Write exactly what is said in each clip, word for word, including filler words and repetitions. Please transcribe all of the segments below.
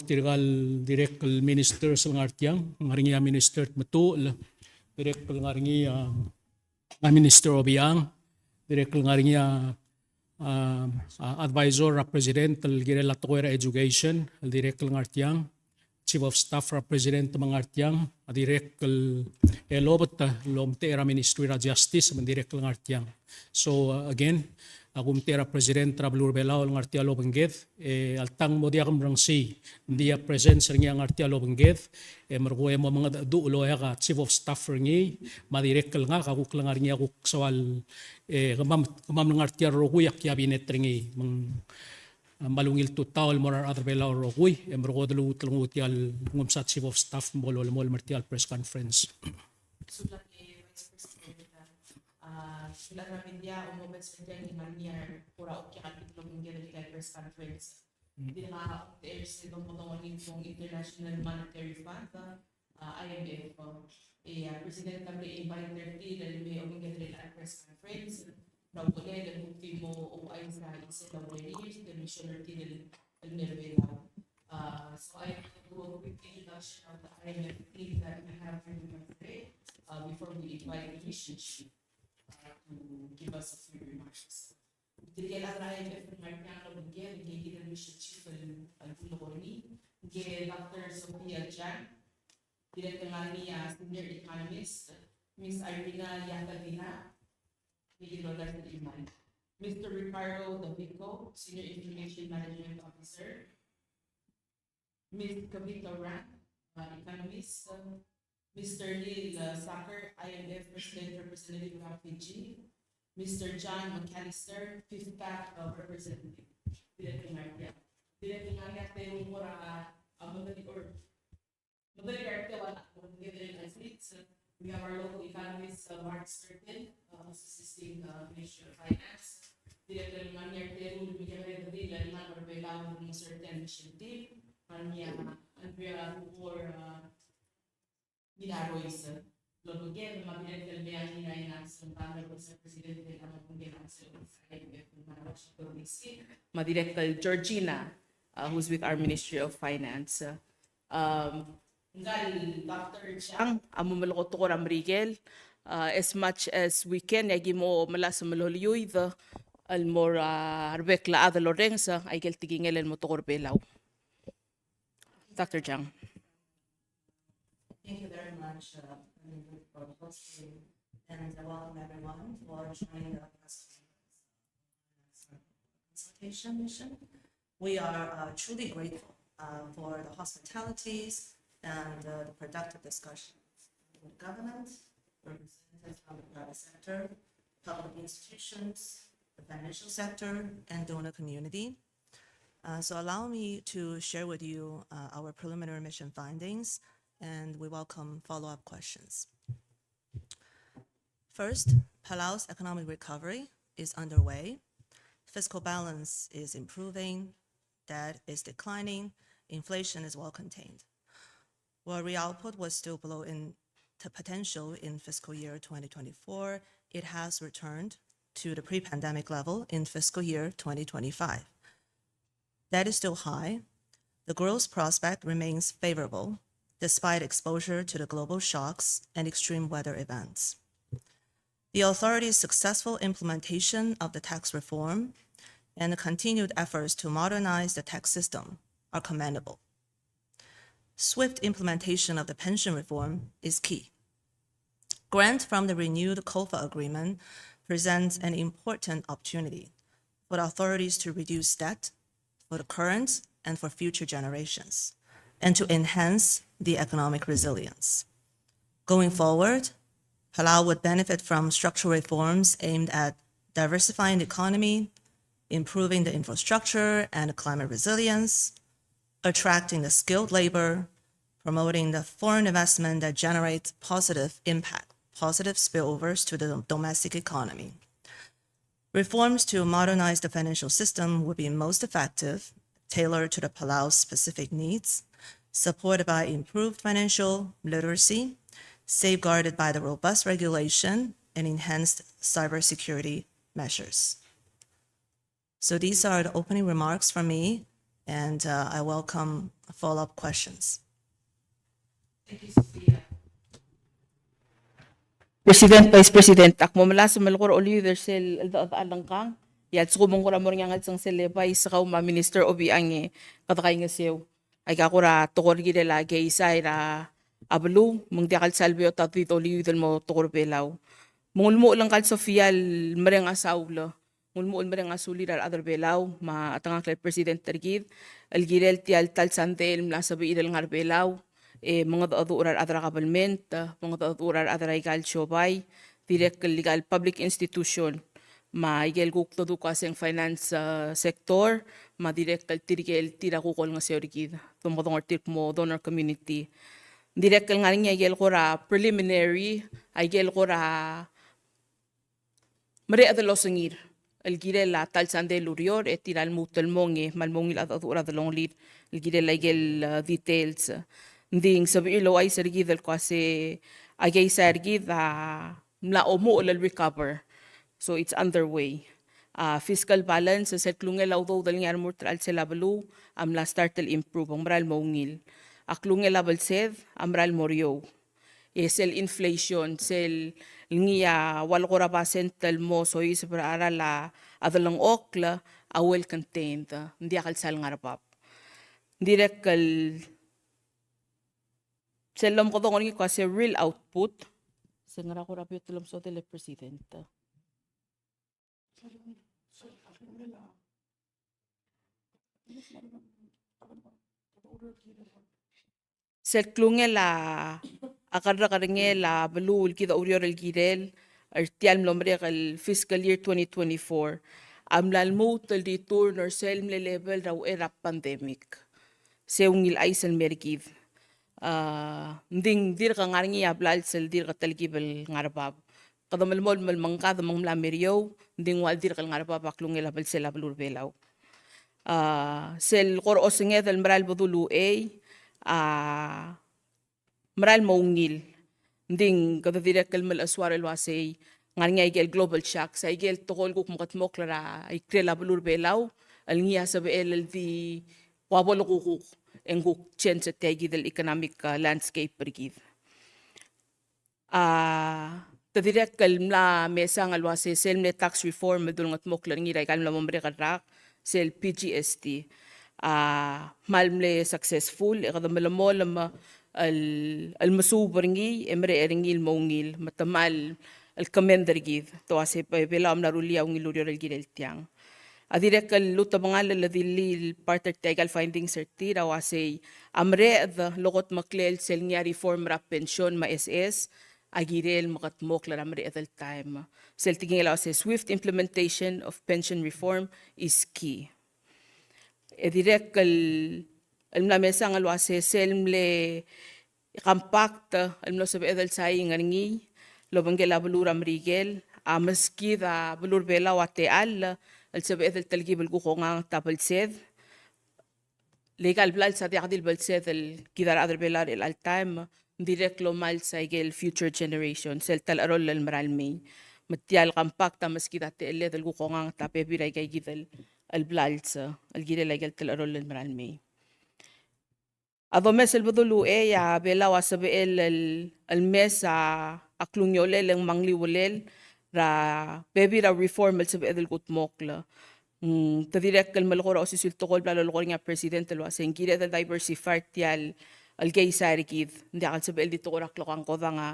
tirka el dirrek el ministers el ngar tiang, ngar er ngii a Minister Tmetuchl, dirrek el ngar er ngii a, a Minister Obichang, dirrek el ngar er ngii a, a, a advisor er a President el kirel a tekoi er a education, el dirrek el ngar tiang, Chief of Staff er a President me a ngar tiang, a dirrek el, el obet el omtechei er a Ministry er a Justice me a dirrek el ngar tiang. So, uh, again, a kumtechei er a President er a beluu er a Belau el ngar tia el obengked, e alta ng mo diak mrengsii, ng di a presence er ngii a ngar tia el obengked, e merekong e mo mengedecheduch el oeak a Chief of Staff er ngii, me a dirrek el ngak a kuk le ngar er ngii a kuk soal, e kemam, kemam le ngar tia el rokui a cabinet er ngii, me ng a, me a ungil tutau el mo er a rechad er a Belau el rokui, e merekong e de lmuut el nguu tia el nguu msa Chief of Staff me bo lolemolem er tia el press conference. Sulang e Vice President, a, sulang er a media, omobes er tia el ngar er ngii a kora okiu a kid el obengked er tia el press conference. Dirrek a omtechei er se el mo dongoit el International Monetary Fund, a, I M F, e a President a mle invite er tir el me obengked er tia el press conference, er a uchelel el kuk di mo ouchais a chisel a urerir, el mission er tir el, el mei er a Belau. Uh, so I will do a quick introduction of the I M F team that we have here with us today, uh, before we invite the mission chief, uh, to give us a few remarks. Tirke el chad er a I M F el ngar tiang el obengked, ngike kid el mission chief el, el bo lolekoi er ngii, ngike Doctor Sophia Jiang, dirrek el ngar er ngii a senior economist, Miss Irina Yakovina, ngike el oldars el Iman, Mister Ricardo Domingo, senior information management officer, Miss Kavita Rang, uh, economist, uh, Mister Lil, uh, Saker, I M F President Representative of Fiji, Mister John McAllister, FIFPAC, uh, Representative. Dirrek el ngar er ngii a, dirrek el ngar er ngii a teru el mo er a, a, Middle East, Middle East, uh, we have our local economist, uh, Mark Sturgeon, uh, who's assisting, uh, Ministry of Finance. Dirrek el ngar er ngii a teru el mekekerei el redil el ngar er a Belau el mo serve er tia el mission team. Ngar er ngii a Andrea Rubor, uh, Mirarois, lobengked, me a dirrek el Meang Ina Ina Sengkang, el Vice President er a Mabungked Council, me a dirrek el Georgina, uh, who's with our Ministry of Finance. Um, ngka el Doctor Jiang a mo melekoi a tekoi er a Merikel, uh, as much as we can, e aki mo melasem el oliuid el mo er a rebek el chad el orrenges aike el tekingel el mo tekoi er a Belau. Doctor Jiang. Thank you very much, uh, for hosting, and welcome everyone for joining the press conference consultation mission. We are, uh, truly grateful, uh, for the hospitalities and, uh, the productive discussions with government, representatives from the private sector, public institutions, the financial sector, and donor community. Uh, so allow me to share with you, uh, our preliminary mission findings, and we welcome follow-up questions. First, Palau's economic recovery is underway. Fiscal balance is improving, debt is declining, inflation is well contained. While real output was still below in the potential in fiscal year twenty twenty-four, it has returned to the pre-pandemic level in fiscal year twenty twenty-five. Debt is still high. The growth prospect remains favorable despite exposure to the global shocks and extreme weather events. The authority's successful implementation of the tax reform and the continued efforts to modernize the tax system are commendable. Swift implementation of the pension reform is key. Grant from the renewed COFA agreement presents an important opportunity for the authorities to reduce debt for the current and for future generations, and to enhance the economic resilience. Going forward, Palau would benefit from structural reforms aimed at diversifying the economy, improving the infrastructure and climate resilience, attracting the skilled labor, promoting the foreign investment that generates positive impact, positive spillovers to the domestic economy. Reforms to modernize the financial system would be most effective, tailored to the Palau's specific needs, supported by improved financial literacy, safeguarded by the robust regulation and enhanced cybersecurity measures. So these are the opening remarks from me. And, uh, I welcome follow-up questions. President, Vice President, ak mo melasem el kora oliud er sel cheldechedechal ngkang, e a lsekum ng kora mo er ngii a ngelsengsel e Vice kau me a Minister Obichang e kede kaingeseu. Aika kora tekoi er a kirel a keizai er a beluu, me ng diak el sal beot a di doliuid el mo tekoi er a Belau. Me ng ulemuchel ngka el Sofia el mereng a saul, ng ulemuchel el mereng a sulir a rechad er a Belau, me a chetengakl el President er kid, el kirel tia el ta el sandei el mla sebechir el ngar er a Belau, e mengedecheduch er a rechad er a government, mengedecheduch er a rechad er aika el siobai, dirrek el aika el public institution, me aike el kuk doduk a se ng finance, eh, sector, me dirrek el tirke el tir a kuk olengeseu er kid, domekedong er tir el kmo donor community. Dirrek el ngar er ngii aike el kora preliminary, aike el kora mereched el osengir el kirel a ta el sandei el ureor, e tir a lmuut el mong e kmal mo ungil a cheldecheduch er a delongelir el kirel aike el, eh, details. Ng di ng sebechir el ouchais er kid el kmo a se a keizai er kid a mla omuchel el recover. So it's underway. A fiscal balance, sel klungel a udoud el ngii a remurt er a chelsel a beluu, a mla start el improve, ng mera el mo ungil. A klungel a belsed a mera el mo er eou. E sel inflation, sel ngii a ua el kora basent el mo soiseb er a cheral a delengchokl, a well contained, ng diak el sal ngar er a bab. Ng dirrek el sel lomekedong er ngii el kmo a se real output, se ngera kora beot el omesodel e President. Sel klungel a, a kerrekerngel a beluu el kid a oureor el kirel er tia el mlo merek el fiscal year twenty twenty-four a mla lmuut el return er sel mle level er a uchei er a pandemic. Se ungil chais el mer kid. A, ng di ng dirk ngar er ngii a blals el dirk telkib el ngar er a bab. Kede melemolem el mengkad me ng mla mer eou, ng di ng ua el dirk el ngar er a bab a klungel a belsel a beluu er a Belau. A, sel kora osenged el mera el bedul uchei, a, mera el mo ungil. Ng di ng kede dirrek el melechesuar el uasei, ngar er ngii aike el global shocks, aike el tekoi el kuk mekedmokl er a ikrel a beluu er a Belau, el ngii a sebechel el di ua bo lekukuk, e ng kuk change er tia kid el economic, a, landscape er kid. A, te dirrek el mla mesang el uasei sel mle tax reform el dulengetmokl er ngii er aika el mla mo merek el rak, sel P G S T. A, kmal mle successful, e kede melemolem el, el mesuub er ngii, e merek er ngii el mo ungil, me te kmal el commend er kid, te uasei Be-, Belau a mla rullii a ungil ureor el kirel tiang. A dirrek el lutebengall el dillii el part er tia el findings er tir a uasei a mereched el lokodmeklel sel ngii a reform er a pension me a S S a kirel mekedmokl er a mereched el taem. Sel tekingel a uasei swift implementation of pension reform is key. E dirrek el, el mla mesang el uasei sel mle compact el mlo sebeched el saing er ngii el obengkel a beluu er a Merikel a meskid a beluu er a Belau a techall el sebeched el telkib el kuk onganget a belsed. Le aika el blals a diak di el belsed el kid a rechad er a Belau er chelecha el taem, ng dirrek el omals aike el future generation, sel telecheroll el mera el mei. Me tia el compact a meskid a techelled el kuk onganget a bebil er aika kid el, el blals el kirel aike el telecheroll el mera el mei. A domes el bedul uchei a Belau a sebechel el, el mes a, a klungiolel e ng mengliuelel er a bebil er a reform el sebeched el kudmokl. Mm, te dirrek el melekoi er a osisiu el tekoi el bla lolekoi er ngii a President el uasei ng kired el diversify er tia el, el keizai er kid. Ng diak el sebechel di tekoi er a klokangkodang a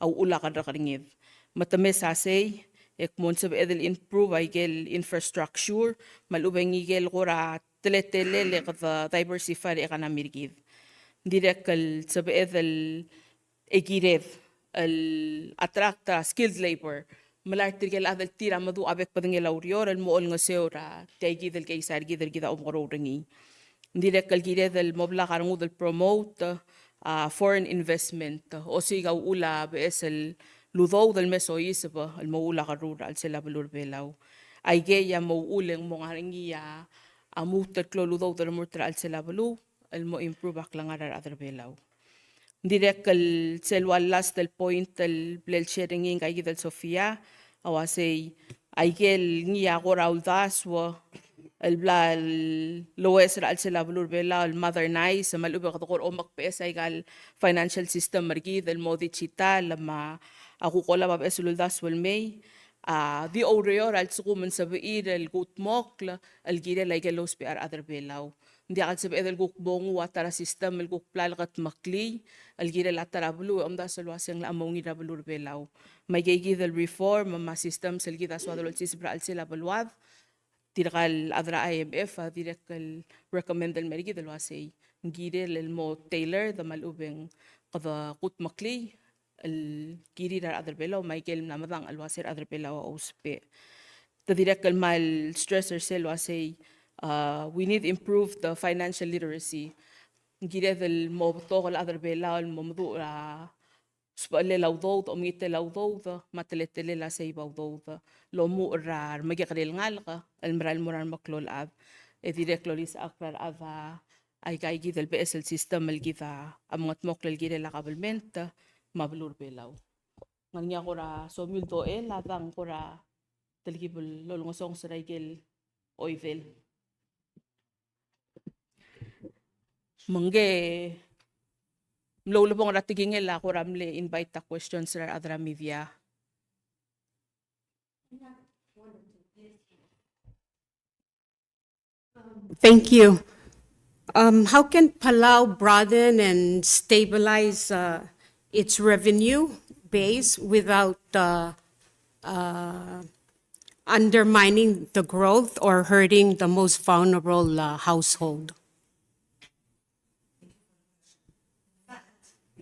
uchul a kerrekernged. Me te mes a sei, e kmo ng sebeched el improve aike el infrastructure, me a lechub e ng ikel kora teletelel e kede diversify er a economy er kid. Ng dirrek el sebeched el e kired el attract a skilled labor. Melai er tirke el chad el tir a meduch a bek el bedengel a ureor el mo olengeseu er a tia kid el keizai er kid el kid a omekeroul er ngii. Ng dirrek el kired el mo blak a rengud el promote a foreign investment. Osiik a uchul a beches el udoud el me soiseb el mo uchul a kerruul er a chelsel a beluu er a Belau. Aikei a mo uchul e ng mo ngar er ngii a, a lmuut el klou el udoud el remurt er a chelsel a beluu el mo improve a klengar er a rechad er a Belau. Ng dirrek el sel ua last el point el bla leshare er ngii ngka kid el Sofia, a uasei aikel ngii a kora uldasu el bla loes er a chelsel a beluu er a Belau el modernize, me a lechub e kede kora omekbeches aika el financial system er kid el mo digital, me a kuk olab a beches el uldasu el mei, a di oureor a lsekum ng sebechir el kudmokl el kirel aike el lousbech a rechad er a Belau. Ng diak el sebeched el kuk mo nguu a ta er a system el kuk bla lekedmeklii el kirel a ta er a beluu e omdasu el uasei ng locha mo ungil er a beluu er a Belau. Me aike kid el reform me a systems el kid a soad el olsiseb er a chelsel a beluad, tirka el chad er a I M F a dirrek el recommend el mei er kid el uasei ng kirel el mo tailored me a lechub e ng kede kudmeklii el kirir a rechad er a Belau me aike el mla medengei el uasei a rechad er a Belau a ousbech. Te dirrek el kmal stress er sel uasei, uh, we need improved financial literacy. Ng kired el mo betok el chad er a Belau el mo meduch er a usbechelel a udoud, omengitel a udoud, me a teletelel a seib a udoud el omuchel er a remekekerei el ngalek el merael el mo er a remeklou el chad. E dirrek el olisechakl er a rechad a aika kid el beches el system el kid a mengedmokl el kirel a kabelment me a beluu er a Belau. Ng ngar er ngii a kora somiu el dochel a dang kora telkib el olengesonges er aike el oidel. Me ngke mlo ulebongel er a tekingel a kora mle invite a questions er a rechad er a media. Thank you. Um, how can Palau broaden and stabilize, uh, its revenue base without, uh, uh, undermining the growth or hurting the most vulnerable, uh, household?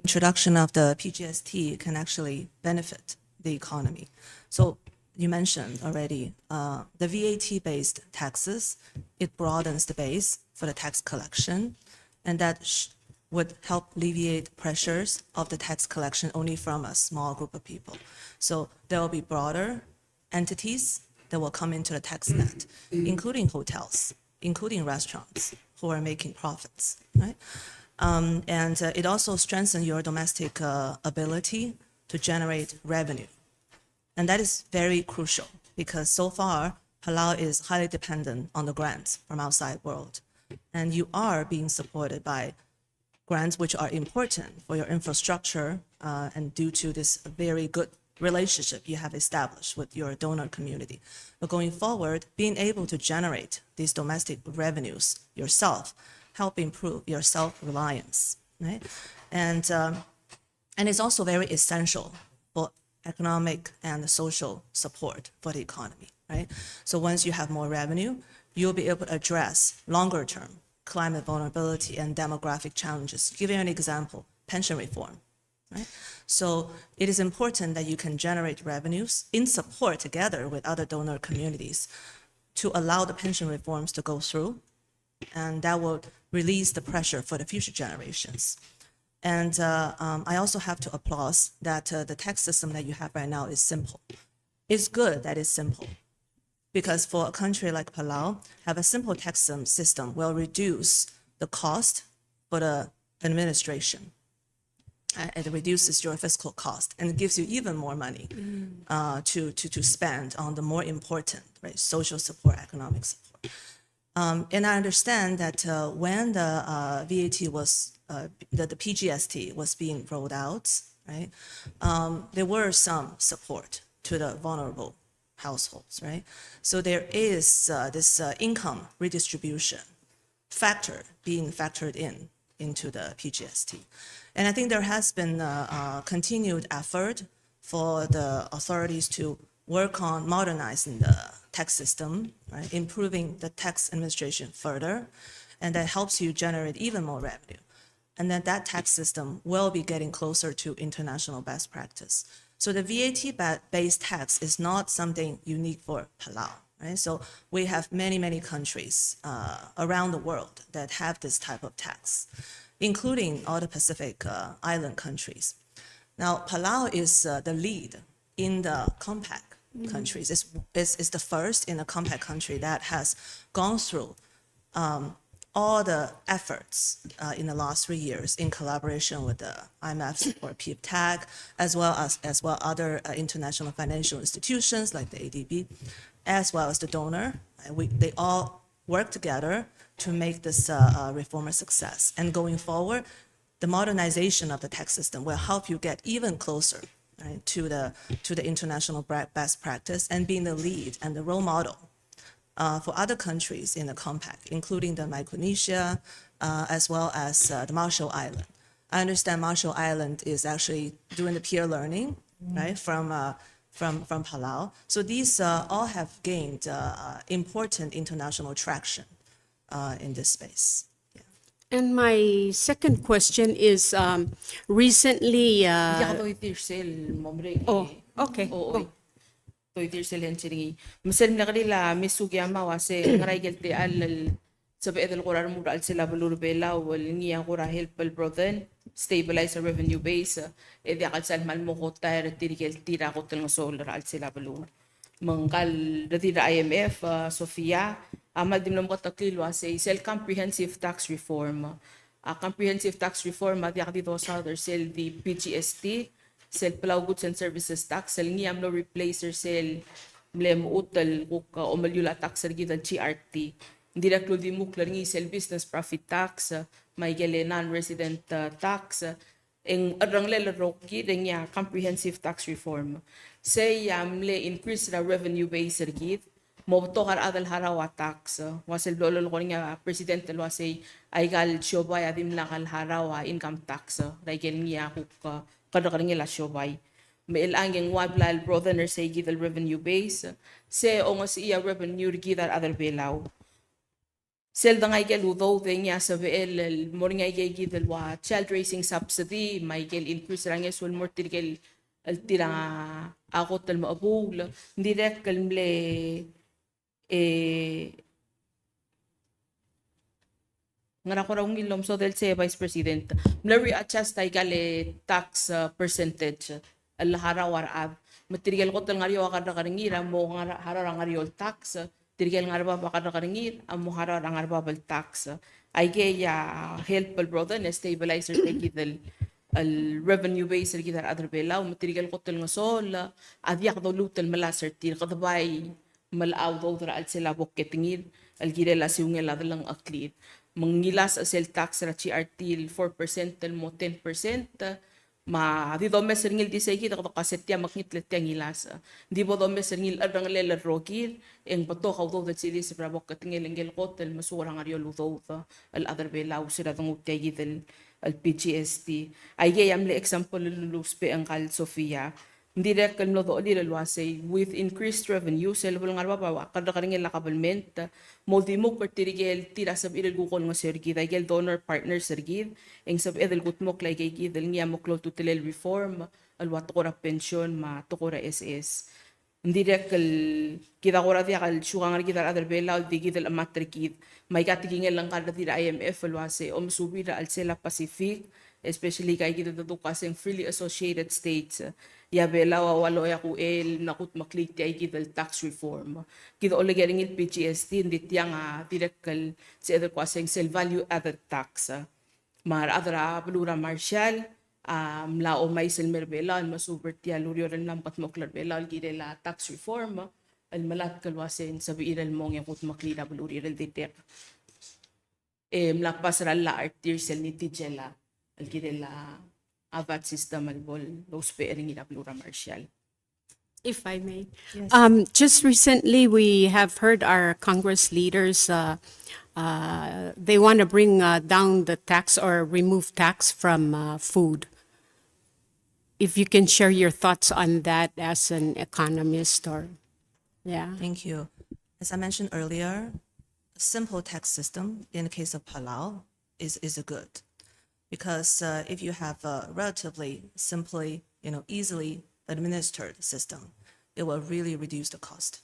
Introduction of the P G S T can actually benefit the economy. So you mentioned already, uh, the V A T-based taxes, it broadens the base for the tax collection, and that sh-, would help alleviate pressures of the tax collection only from a small group of people. So there will be broader entities that will come into the tax net, including hotels, including restaurants who are making profits, right? Um, and, uh, it also strengthens your domestic, uh, ability to generate revenue. And that is very crucial because so far, Palau is highly dependent on the grants from outside world. And you are being supported by grants which are important for your infrastructure, uh, and due to this very good relationship you have established with your donor community. But going forward, being able to generate these domestic revenues yourself help improve your self-reliance, right? And, um, and it's also very essential for economic and social support for the economy, right? So once you have more revenue, you'll be able to address longer term climate vulnerability and demographic challenges. Give you an example, pension reform, right? So it is important that you can generate revenues in support together with other donor communities to allow the pension reforms to go through, and that will release the pressure for the future generations. And, uh, um, I also have to applaud that, uh, the tax system that you have right now is simple. It's good that it's simple, because for a country like Palau, have a simple tax sys-, system will reduce the cost for the administration. Uh, it reduces your fiscal cost and it gives you even more money, uh, to, to, to spend on the more important, right, social support, economic support. Um, and I understand that, uh, when the, uh, V A T was, uh, the, the P G S T was being rolled out, right, um, there were some support to the vulnerable households, right? So there is, uh, this, uh, income redistribution factor being factored in into the P G S T. And I think there has been, uh, uh, continued effort for the authorities to work on modernizing the tax system, right? Improving the tax administration further, and that helps you generate even more revenue. And then that tax system will be getting closer to international best practice. So the V A T ba-, based tax is not something unique for Palau, right? So we have many, many countries, uh, around the world that have this type of tax, including all the Pacific, uh, island countries. Now, Palau is, uh, the lead in the compact countries. It's, it's, it's the first in the compact country that has gone through, um, all the efforts, uh, in the last three years in collaboration with the I M F or PIF TAC, as well as, as well other, uh, international financial institutions like the A D B, as well as the donor. And we, they all work together to make this uh, uh, reform a success. And going forward, the modernization of the tax system will help you get even closer, right, to the to the international bra- best practice and being the lead and the role model uh, for other countries in the compact, including the Micronesia, uh, as well as uh, the Marshall Island. I understand Marshall Island is actually doing the peer learning, right, from uh, from from Palau. So these uh, all have gained uh, uh, important international traction uh, in this space. Yeah. And my second question is um, recently. Uh, Diak doidir sel mo mereng. Oh, okay. Oh, oh. Doidir sel hensi er ngii. Me sel mle kerir a Ms. Sugiyama a uase ngera ikel techall el sebeched el kora remuul er a chelsel a beluu er a Belau el ngii a kora help el broaden, stabilize a revenue base, e diak el sal kmal mo kotaer tirke el tir a kot el ngesoul er a chelsel a beluu. Me ngka el redil er a I M F, uh, Sofia, a kmal di mlo meketeklii el uasei sel comprehensive tax reform. A comprehensive tax reform a diak di dosaod er sel di P G S T, sel Palau Goods and Services Tax, el ngii a mlo replace er sel mle mechut el kuk, uh, omeliul a tax er kid el G R T. Ng dirrek el uldimukl er ngii sel business profit tax, uh, me a ikel non-resident uh, tax, uh, e ng cherrengelel el rokir e ngii a comprehensive tax reform. Sei a mle increase er a revenue base er kid, mo betok a rechad el harau a tax. Ua sel blechoel el kora ngii a president el uasei aika el siobai a dimlak el harau a income tax er a ikel ngii a kuk, uh, kerrekerngel a siobai. Me chelechang e ng ua bla el broaden er sei kid el revenue base, se ongesechii a revenue er kid a rechad er a Belau. Sel dengai ikel udoud e ngii a sebechel el mo er ngii a ikeikid el ua child raising subsidy, me a ikel increase er a ngeso el mo er tirke el tir a kot el mechebuul, ng dirrek el mle, e, ngera kora ungil el omesodel sei, Vice President, mle readjust a ikal tax, uh, percentage el harau a rechad. Me tirke el kot el ngar er eou a kerrekerngir a mo ngar, harau er a ngar er eou el tax, tirke el ngar er a bab a kerrekerngir a mo harau er a ngar er a bab el tax. Aikei a help el broaden e stabilize er kid el, el revenue base er kid a rechad er a Belau, me tirke el kot el ngesoul a diak doluut el melasech er tir, kede bai melecha udoud er a chelsel a boketengir el kirel a siungel a delengcheklir. Me ng ngilasech sel tax er a G R T el four percent el mo ten percent, me a di domes er ngii el di seikid e kede kmo se tia mekngit el tia ngilasech. Ng di bo domes er ngii el cherrengelel el rokir, e ng betok a udoud el sils er a boketengel, ngike el kot el mesuk er a ngar er eou el udoud el chad er a Belau sel denguu tiakid el, el P G S T. Aikei a mle example el lousbech ngka el Sofia. Ng dirrek el mlo dochelir el uasei, with increased revenue, sel bo el ngar er a bab a kerrekerngel a kabelment, mo uldimukl er tirke el tir a sebechir el kuk olengeseu er kid, aike el donor partners er kid, e ng sebeched el kudmokl aikeikid el ngii a mo klou a ultutelel reform el ua tekoi er a pension me a tekoi er a S S. Ng dirrek el kid a kora diak el siukang er kid a rechad er a Belau el di kid el chemat er kid. Me aika tekingel ngka el redil er a I M F el uasei, omesuub er a chelsel a Pacific, especially aikakid el dedukl el uasei ng freely associated states, e a Belau a ua loia kuchei el mla kudmeklii tiaikid el tax reform. Kid a oleker er ngii el P G S T, ng di tiang a dirrek el sebeched el kmo uasei sel value added tax. Me a rechad er a beluu er a Marshall a mla omais el mei er a Belau el mesuub er tia el ureor el mla mekedmokl er a Belau el kirel a tax reform el melatk el uasei ng sebechir el mong e kudmeklii a belurir el dirrek. E mla pass er a llach er tir sel Nitijela el kirel a VAT system el bo lousbech er ngii er a beluu er a Marshall. If I may. Um, just recently, we have heard our Congress leaders, uh, uh, they want to bring uh, down the tax or remove tax from uh, food. If you can share your thoughts on that as an economist or, yeah. Thank you. As I mentioned earlier, a simple tax system in the case of Palau is, is a good. Because uh, if you have a relatively simply, you know, easily administered system, it will really reduce the cost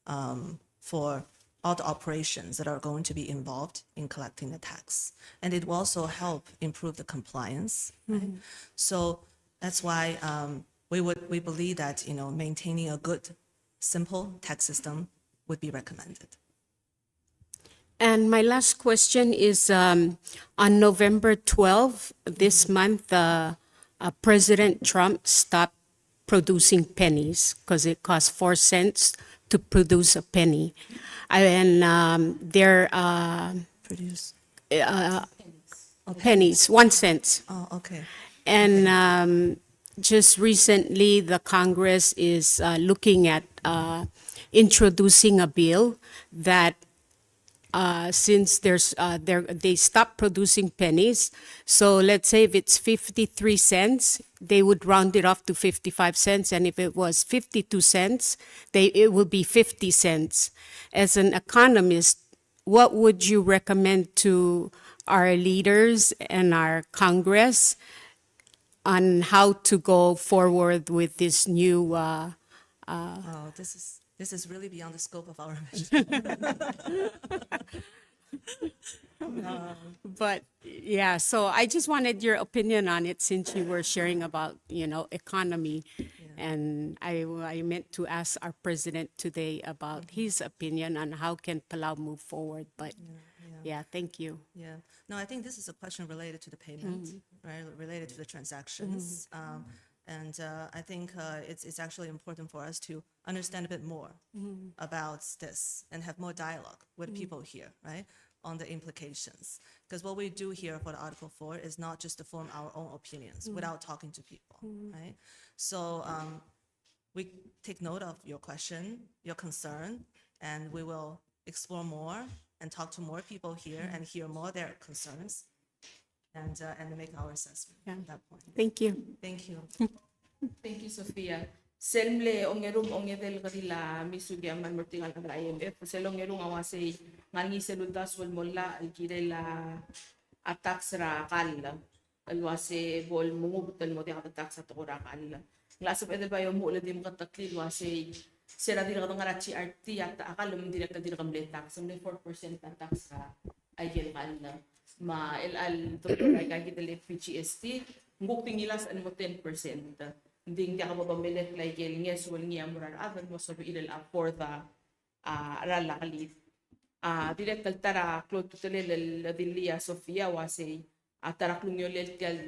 um, for all the operations that are going to be involved in collecting the tax. And it will also help improve the compliance. Right? So that's why um, we would we believe that, you know, maintaining a good, simple tax system would be recommended. And my last question is, um, on November twelfth, this month, uh, uh, President Trump stopped producing pennies because it costs four cents to produce a penny. And um, they're uh, Produce. uh, pennies, one cent. Oh, okay. And um, just recently, the Congress is uh, looking at uh, introducing a bill that uh, since there's uh, they're, they stop producing pennies, so let's say if it's fifty-three cents, they would round it off to fifty-five cents, and if it was fifty-two cents, they it would be fifty cents. As an economist, what would you recommend to our leaders and our Congress on how to go forward with this new uh, Oh, this is this is really beyond the scope of our mission. But yeah, so I just wanted your opinion on it since you were sharing about, you know, economy. And I, I meant to ask our president today about his opinion on how can Palau move forward. But yeah, thank you. Yeah. No, I think this is a question related to the payment, right? Related to the transactions. Um, and uh, I think uh, it's, it's actually important for us to understand a bit more about this and have more dialogue with people here, right, on the implications. Because what we do here for the Article four is not just to form our own opinions without talking to people, right? So um, we take note of your question, your concern, and we will explore more and talk to more people here and hear more their concerns and, uh, and make our assessment at that point. Thank you. Thank you. Thank you, Sophia. Sel mle ongeru me a ongedei el kirel a Ms. Sugiyama el mo er tirka el chad er a I M F, sel ongeru a uasei ng ngar er ngii sel uldasu el mo llach el kirel a tax er a kall el uasei bo el mengubet el mo diak de tax a tekoi er a kall. Ng locha sebeched el bai omuchel e di meketeklii el uasei se er a dirk dengar er a G R T a ta a kall me ng dirrek el dirk mle tax, mle four percent a tax er a aikel kall. Me a chelecha el tekoi er aika kid el P G S T, ng kuk di ngilasech el mo ten percent. Ng di ng diak bo domelekl aikel ngeso el ngii a mo er a rechad el mo sebechir el afford a, a cheral a kelid. A dirrek el ta er a klou el ultutelel el dillii a Sophia el uasei a ta er a klungiolel tia el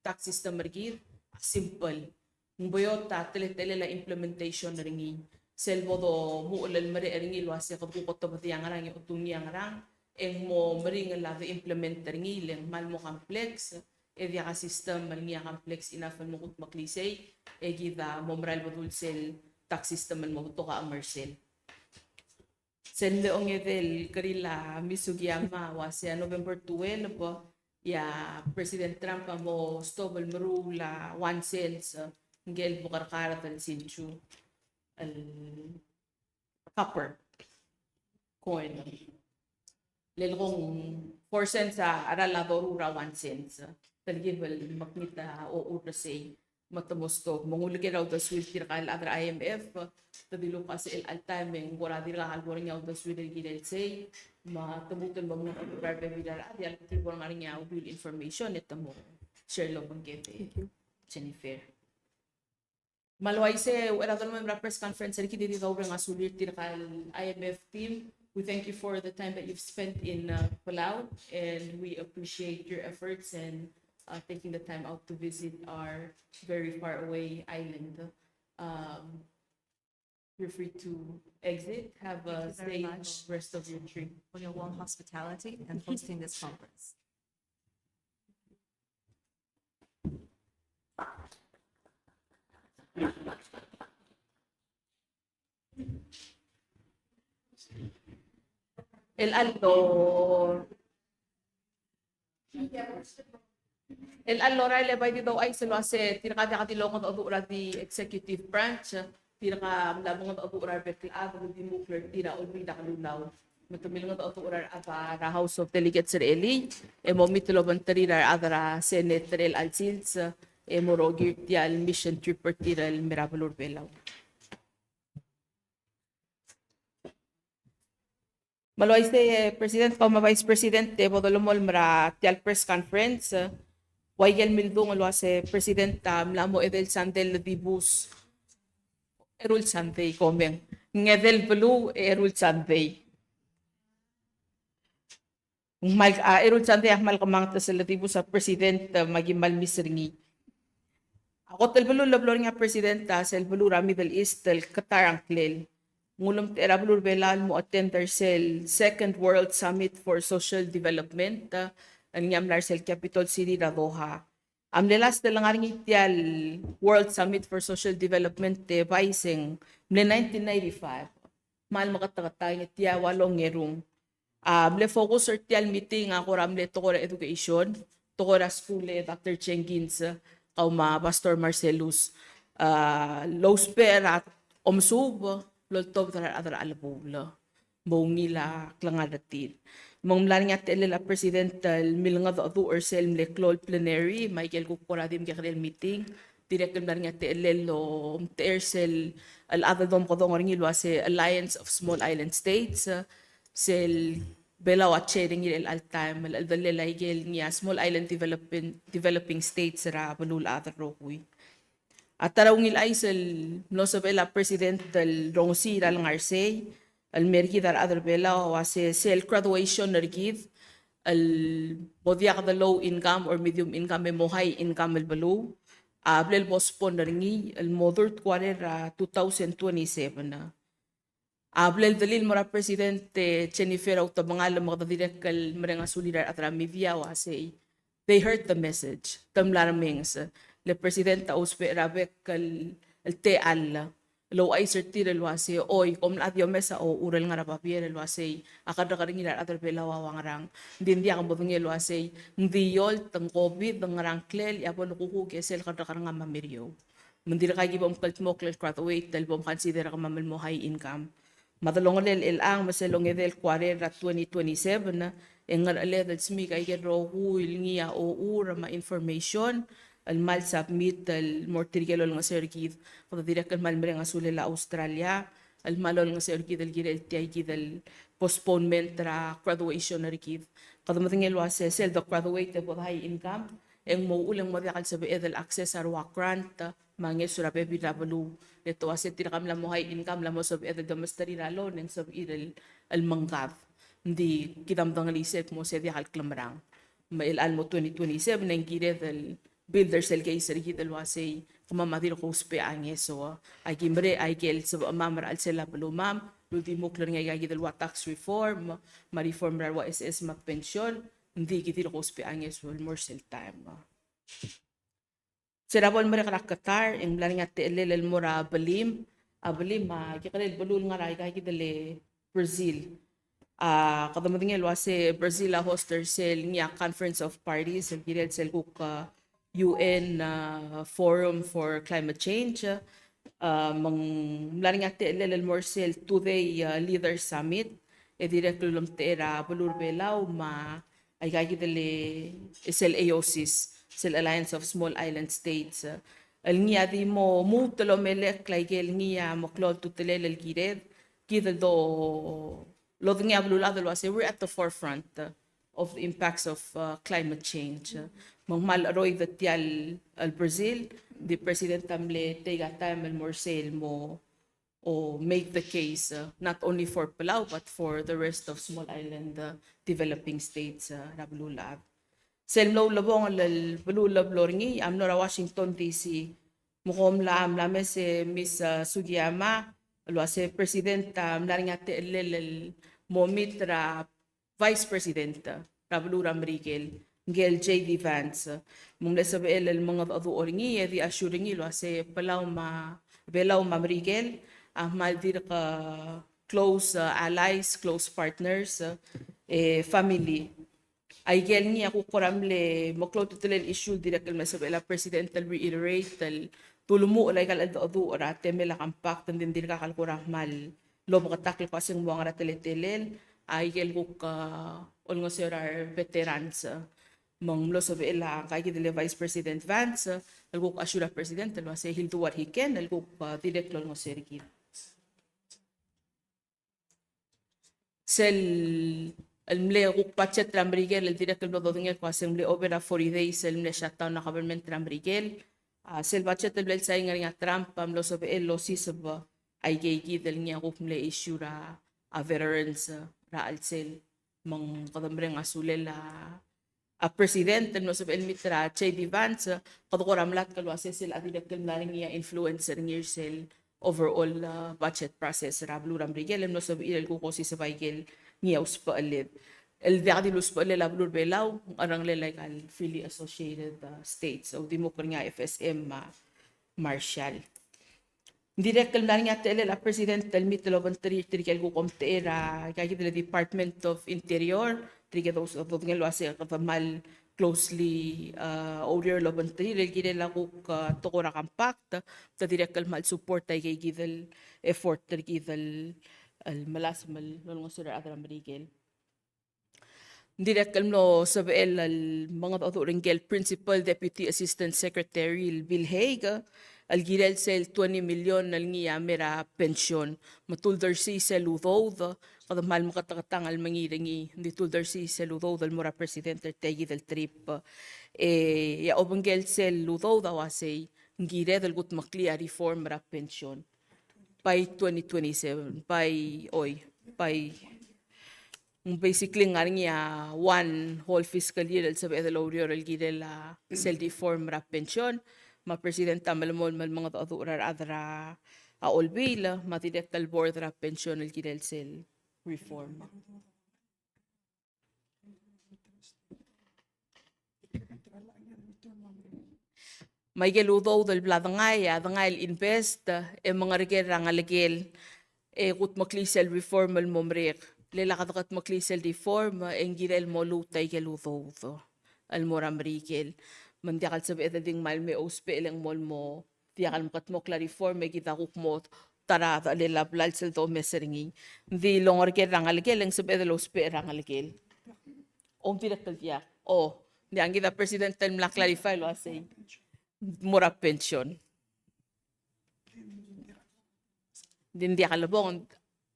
tax system er kid a simple. Ng beot a teletelel a implementation er ngii. Sel bo domuchel el merek er ngii el uasei kede kuk otobedii a ngerang e otungii a ngerang, e ng mo meringel a de implement er ngii, le ng kmal mo complex, e diak a system el ngii a complex enough el mo kudmeklii sei, e kid a mo merael el bedul sel tax system el mo betok a chemersel. Sel mle ongedei el kirel a Ms. Sugiyama a uasei a November twelve, e a President Trump a mo stop el meruul a one cents, e, ngike el bekerkard el sinsu el copper coin. Le lekong four cents a cheral a doruul er a one cents. Telkib el mekngit a ochur er sei. Me te mo stop. Me ng uleker a uldesuir tirka el chad er a I M F, te dilu el kmo sel chelecha el taem e ng kora dirkak el bo er ngii a uldesuir el kirel sei, me te lmuut el mo mengedecheduch er a rebebil er a rechad, e a lechub e ng bo er ngii a uriul el information e te mo share el obengked e Jennifer. Me a le uaisei, uchei er a dolemolem er a press conference er kid e di doureng a sulir tirka el I M F team. We thank you for the time that you've spent in uh, Palau, and we appreciate your efforts and uh, taking the time out to visit our very far away island. Um, you're free to exit. Have a Thank you very safe much. Rest of your trip. For your warm hospitality and hosting this conference. El allo. El allo er a ele bai di douchais el uase tirka diak di longedecheduch er a di executive branch, tirka mla mengedecheduch er a rebek el chad el di mo clear tir a olbiil er a kelulau. Me te milengedecheduch er a rechad er a House of Delegates er elii, e mo meet el obengterir a rechad er a Senate er chelecha el sils, e mo rokir tia el mission trip er tir el mei er a beluu er Belau. Me a le uaisei, President, kau me a Vice President, e bo dolemolem er tia el press conference, ua ikel mildung el uase President a mla mo edei el sandei el dibus. Eru el sandei, komeng. Ng edei el beluu, eru el sandei. Ng kmal, a, eru el sandei a kmal kemanget sel dibus a President, e, me aki kmal miss er ngii. A kot el beluu el blo er ngii a President, a, sel beluu er a Middle East el Qatar a ngklel. ng ulemtechei er a beluu er a Belau el mo attend er sel Second World Summit for Social Development, el ngii a mla er sel capital city er a Doha. A mle last el ngar er ngii tia el World Summit for Social Development e Vice e ng mle nineteen ninety-five. Kmal meketeketang e tia ua longerung. A mle focus er tia el meeting a kora mle tekoi er a education, tekoi er a skuul e Doctor Jenkins, kau me a Pastor Marcellus, a, lousbech er a omesuub el oltobed er a rechad er a chelebuul. Mo ungil a klengar er tir. Me ng mla er ngii a techellel a president el milengedecheduch er sel mle klou el plenary, me aike el kuk kora di mekekerei el meeting, dirrek el mla er ngii a techellel el omtechei er sel chad el domekedong er ngii el uase Alliance of Small Island States, sel Belau a chair er ngii er chelecha el taem, el cheldellel aike el ngii a Small Island Developing, Developing States er a beluulechad el rokui. A ta er a ungil chais el mlo sebechel a president el rongesii er a lengar sei, el mer kid a rechad er Belau a uase sel graduation er kid, el mo diak de low income or medium income e mo high income el beluu, a bla el postpone er ngii el mo third quarter er a two thousand twenty-seven. A bla el delil el mo er a president e Jennifer Autebengal me kede dirrek el mereng a sulir a rechad er a media el uasei they heard the message, te mla remenges. Le president a ousbech er a bek el, el techall el ouchais er tir el uasei, oi, kom mla di omes a ochur el ngar er a babier el uasei a kerrekerngir a rechad er Belau a ua ngerang. Ng di ng diak modengei el uasei ng di eolt, ng COVID, ng ngerang klel, e a bo lekukuk e sel kerrekerngam a meriou. Me ng dirkak ki bo mkldmokl el graduate el bo mconsider er kemam el mo high income. Me a delongelel chelechang me sel ongedei el quarter er a twenty twenty-seven, e ng ngercheled el smiik aike el rokui el ngii a ochur me a information el kmal submit el mo er tirke el olengeseu er kid. Kede dirrek el kmal mereng a sulel a Australia el kmal olengeseu er kid el kirel tia kid el postponement er a graduation er kid. Kede medengei el uase sel de graduate e bo de high income, e ng mo uchul e ng mo diak el sebeched el access a rua grant me a ngeso er a bebil er a beluu. Le te uase tirka mla mo high income, mla mo sebeched el domesterir a loan e ng sebechir el, el mengkad. Ng di kid a medengelii sel kmo se diak el klemerang. Me chelechang el mo twenty twenty-seven e ng kired el build er sel case er kid el uasei kemam a dirk ousbech a ngeso. Aki merek aike el sebechemam er a chelsel a belumam el uldimukl er ngii aika kid el ua tax reform me a reform er a rua SS me a pension. Ng di ki dirk ousbech a ngeso el mo er sel taem. Se er a bo lemerek er a Qatar, e ng mla er ngii a techellel el mo er a Belém. A Belém a kekerei el beluu el ngar er aika kid el Brazil. A, kede medengei el uase Brazil a host er sel ngii a Conference of Parties, el kirel sel kuk, a, U N, a, Forum for Climate Change. A, me ng mla er ngii a techellel el mo er sel two-day, a, Leader Summit, e dirrek el ulemtechei er a beluu er a Belau me a aika kid el, e sel AOSIS, sel Alliance of Small Island States, el ngii a di mo lmuut el omelekl aike el ngii a meklou a ultutelel el kired, kid el do, lodengei a beluulechad el uase we're at the forefront of the impacts of, uh, climate change. Me ng kmal cheroid tia el, el Brazil, di president a mle take a time el mo er sei el mo o make the case, uh, not only for Palau but for the rest of small island, uh, developing states, uh, er a beluulechad. Sel mlo ulebongel el beluulechad el blo er ngii a mlo er a Washington D C. Me kom mla, mla mes e Miss, uh, Sugiyama el uase president a mla er ngii a techellel el mo meet er a Vice President er a beluu er a Merikel, ngike el J D Vance. Me ng mle sebechel el mengedecheduch er ngii e di assure er ngii el uase Palau me a, Belau me a Merikel a kmal dirk close, uh, allies, close partners, uh, e family. Aike el ngii a kuk kora mle meklou a ultutelel el issue el dirrek el mle sebechel a president el reiterate el dulemuchel aika el cheldecheduch er a temel a compact, ng di ng dirkak el kora kmal lobeketakl el kmo se ng mo ua ngera teletelel, aike el kuk, uh, olengeseu er a re veterans. Me ng mlo sebechel a ngika kid el Vice President Vance el kuk assure er a president el uase he'll do what he can el kuk, uh, dirrek el olengeseu er kid. Sel el mle kuk budget er a Merikel el dirrek el mlo dodengei el kmo se ng mle over a forty days el mle shutdown a government er a Merikel. A, sel budget el mle sign er ngii a Trump a mlo sebechel el osiseb aike kid el ngii a kuk mle issue er a, a veterans, uh, er a chelsel. Me ng kede mereng a sulel a, a president el mlo sebechel el meet er a J D Vance, kede kora melatk el uase sel a dirrek el mla er ngii a influence er ngii er sel overall, uh, budget process er a beluu er a Merikel, el mlo sebechir el kuk osiseb a ikel ngii a usbecheled. El diak di el usbechelel a beluu er a Belau, a ngerchelel a ikal freely associated, uh, states. Ng di mo er ngii a F S M me a Marshall. Ng dirrek el mla er ngii a techellel a President el mei el obengterir tirke el kuk omtechei er a, ika kid el Department of Interior, tirke el dodengei el uase kede kmal closely, uh, oureor el obengterir el kirel a kuk, uh, tekoi er a compact, te dirrek el kmal support a ika kid el effort er kid el, el melasem el olengeseu er a rechad er a Merikel. Ng dirrek el mlo sebechel el mengedecheduch er ngike el Principal Deputy Assistant Secretary el Bill Hague, el kirel sel twenty million el ngii a mei er a pension. Me te uldersii sel udoud, kede kmal meketeketang el mengiil er ngii, ng di te uldersii sel udoud el mo er a President er tia kid el trip. E, e a obengkel sel udoud a uasei, ng kired el kudmeklii a reform er a pension by twenty twenty-seven, by, oi, by, basically ng ngar er ngii a one whole fiscal year el sebeched el oureor el kirel a sel reform er a pension, me a President a melemolem el mengedecheduch er a rechad er a Olbiil, me a dirrek el board er a pension el kirel sel reform. Me a ikel udoud el bla dengai, a dengai el invest, e mengerker er a ngelekel, e kudmeklii sel reform el mo merek. Le lak dekedmeklii sel reform, e ng kirel mo luut a ikel udoud el mo er a Merikel. Me ng diak el sebeched el di ng kmal mei ousbech e le ng mo el mo diak el mekedmokl a reform e kid a kuk mo ta er a dechelel a blals el domes er ngii. Ng di longerker er a ngelekel e ng sebeched el ousbech er a ngelekel. Om dirrek el diak. O, ng di a ngii a President el mla clarify el uasei mo er a pension. Ng di ng diak el bong,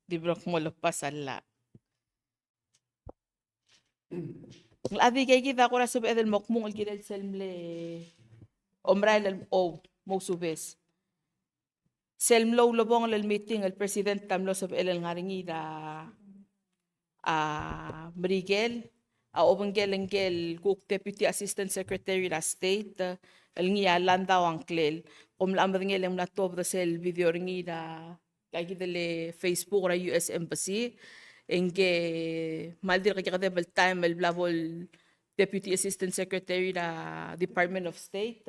di brok mo le pass a llach. Ng di ika kid a kora sebeched el mo kmung el kirel sel mle omerael el, o, mousubes. Sel mlo ulebongel el meeting el President a mlo sebechel el ngar er ngii er a, a, Merikel, a obengkel ngike el kuk Deputy Assistant Secretary er a State, el ngii a Landau a ngklel. Kom mla medengei el ng mla tuobed sel video er ngii er a ika kid el Facebook er a U S Embassy, e ngke kmal dirk kekedeb el taem el bla bo el Deputy Assistant Secretary er a Department of State,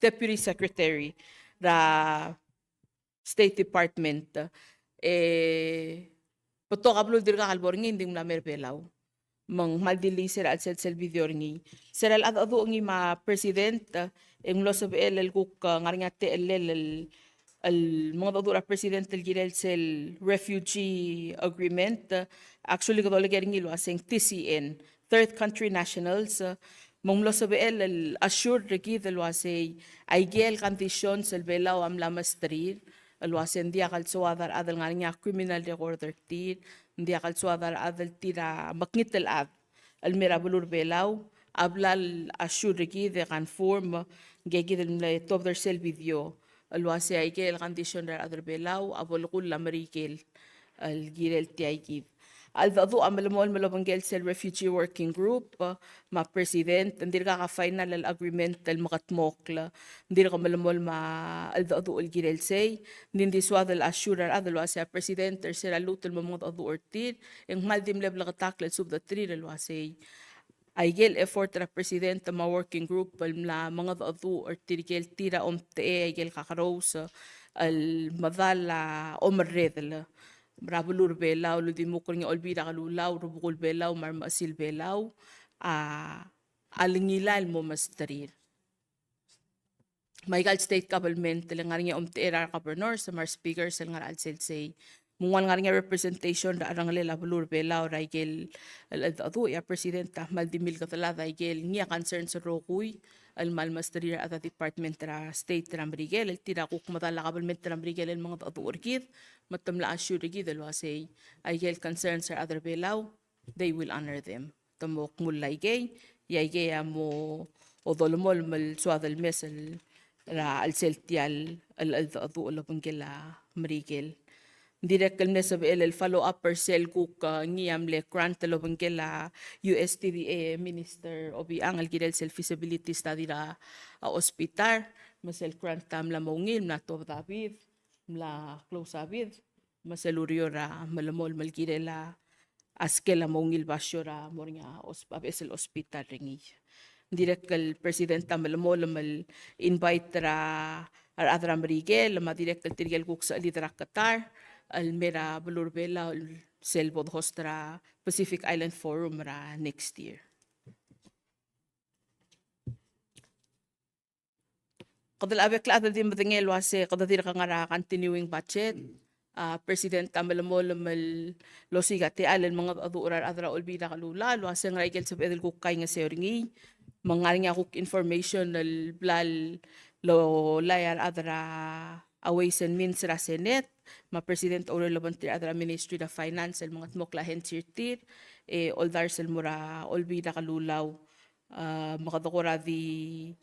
Deputy Secretary er a State Department. E betok a beluu el dirkak el bo er ngii, ng di ng mla mer Belau. Me ng kmal di list er a chelsel sel video er ngii. Sel cheldecheduch er ngii me a President, e ng mlo sebechel el kuk, e, ngar er ngii a techellel el, el mengedecheduch er a President el kirel sel refugee agreement. Actually, kede oleker er ngii el uaseng T C N, third country nationals. Me ng mlo sebechel el assure er kid el uasei a ikel conditions el Belau a mla mesterir, el uasei ng diak el soad a rechad el ngar er ngii a criminal record er tir, ng diak el soad a rechad el tir a mekngit el chad el mei er a beluu er Belau, a bla el assure er kid e confirm, ngke kid el mle tuobed er sel video, el uasei a ikel condition er a rechad er Belau a bo lekull a Merikel el kirel tia kid. A cheldecheduch a melemolem el obengkel sel refugee working group, me a President, ng dirkak a final el agreement el mekedmokl. Ng dirk melemolem a cheldecheduch el kirel sei, ng di ng di soad el assure a rechad el uasei a President er sel lluut el mo mengedecheduch er tir, e ng kmal di mle bleketakl el subed er tir el uasei a ikel effort er a President me a working group el mla mengedecheduch er tirke el tir a omtechei a ikel kakerous el medal a omerredel er a beluu er Belau, el uldimukl er ngii a Olbiil er a Kelulau, Rubekul Belau, me a Remechesil Belau, a, a lengilai el mo mesterir. Me a ikal state government, le ngar er ngii a omtechei er a governors me a speakers el ngar er a chelsel sei. Me ng ua le ngar er ngii a representation er a cherrengelel a beluu er Belau er a ikel cheldecheduch, e a President a kmal di milkedelad a ikel ngii a concerns el rokui el kmal mesterir a rechad er a department er a state er a Merikel, el tir a kuk medal a government er a Merikel el mengedecheduch er kid, me te mla assure er kid el uasei a ikel concerns er a rechad er Belau, they will honor them. Te mo kmuul a ikei, e a ikei a mo dolemolem el soad el mes el er a chelsel tia el cheldecheduch el obengkel a Merikel. Ng dirrek el mle sebechel el follow up er sel kuk, e, ngii a mle grant el obengkel a U S T D A Minister Obichang el kirel sel feasibility study er a, a, hospital. me sel grant a mla mo ungil, mla tuobed a bid, mla close a bid, me sel ureor a melemolem el kirel a a skel a mo ungil basio er a mo er ngii a os-, a beches el hospital er ngii. Ng dirrek el President a melemolem el invite er a rechad er a Merikel, me a dirrek el tirke el kuk sechelid er a Qatar, el mei er a beluu er a Belau el sel bo de host er a Pacific Island Forum er a next year. Kede locha bek el chad el di medengei el uase kede dirk ngar er a continuing budget. A President a melemolem el osiik a techall el mengedecheduch er a rechad er a Olbiil er a Kelulau el uase ngera ikel sebeched el kuk kaingeseu er ngii. Me ng ngar er ngii a kuk information el bla lolai a rechad er a Ways and Means er a Senate, me a President a oureor el obengterir a rechad er a Ministry er a Finance el mengetmokl a hensi er tir, e oldars el mo er a Olbiil er a Kelulau. A, me kede kora di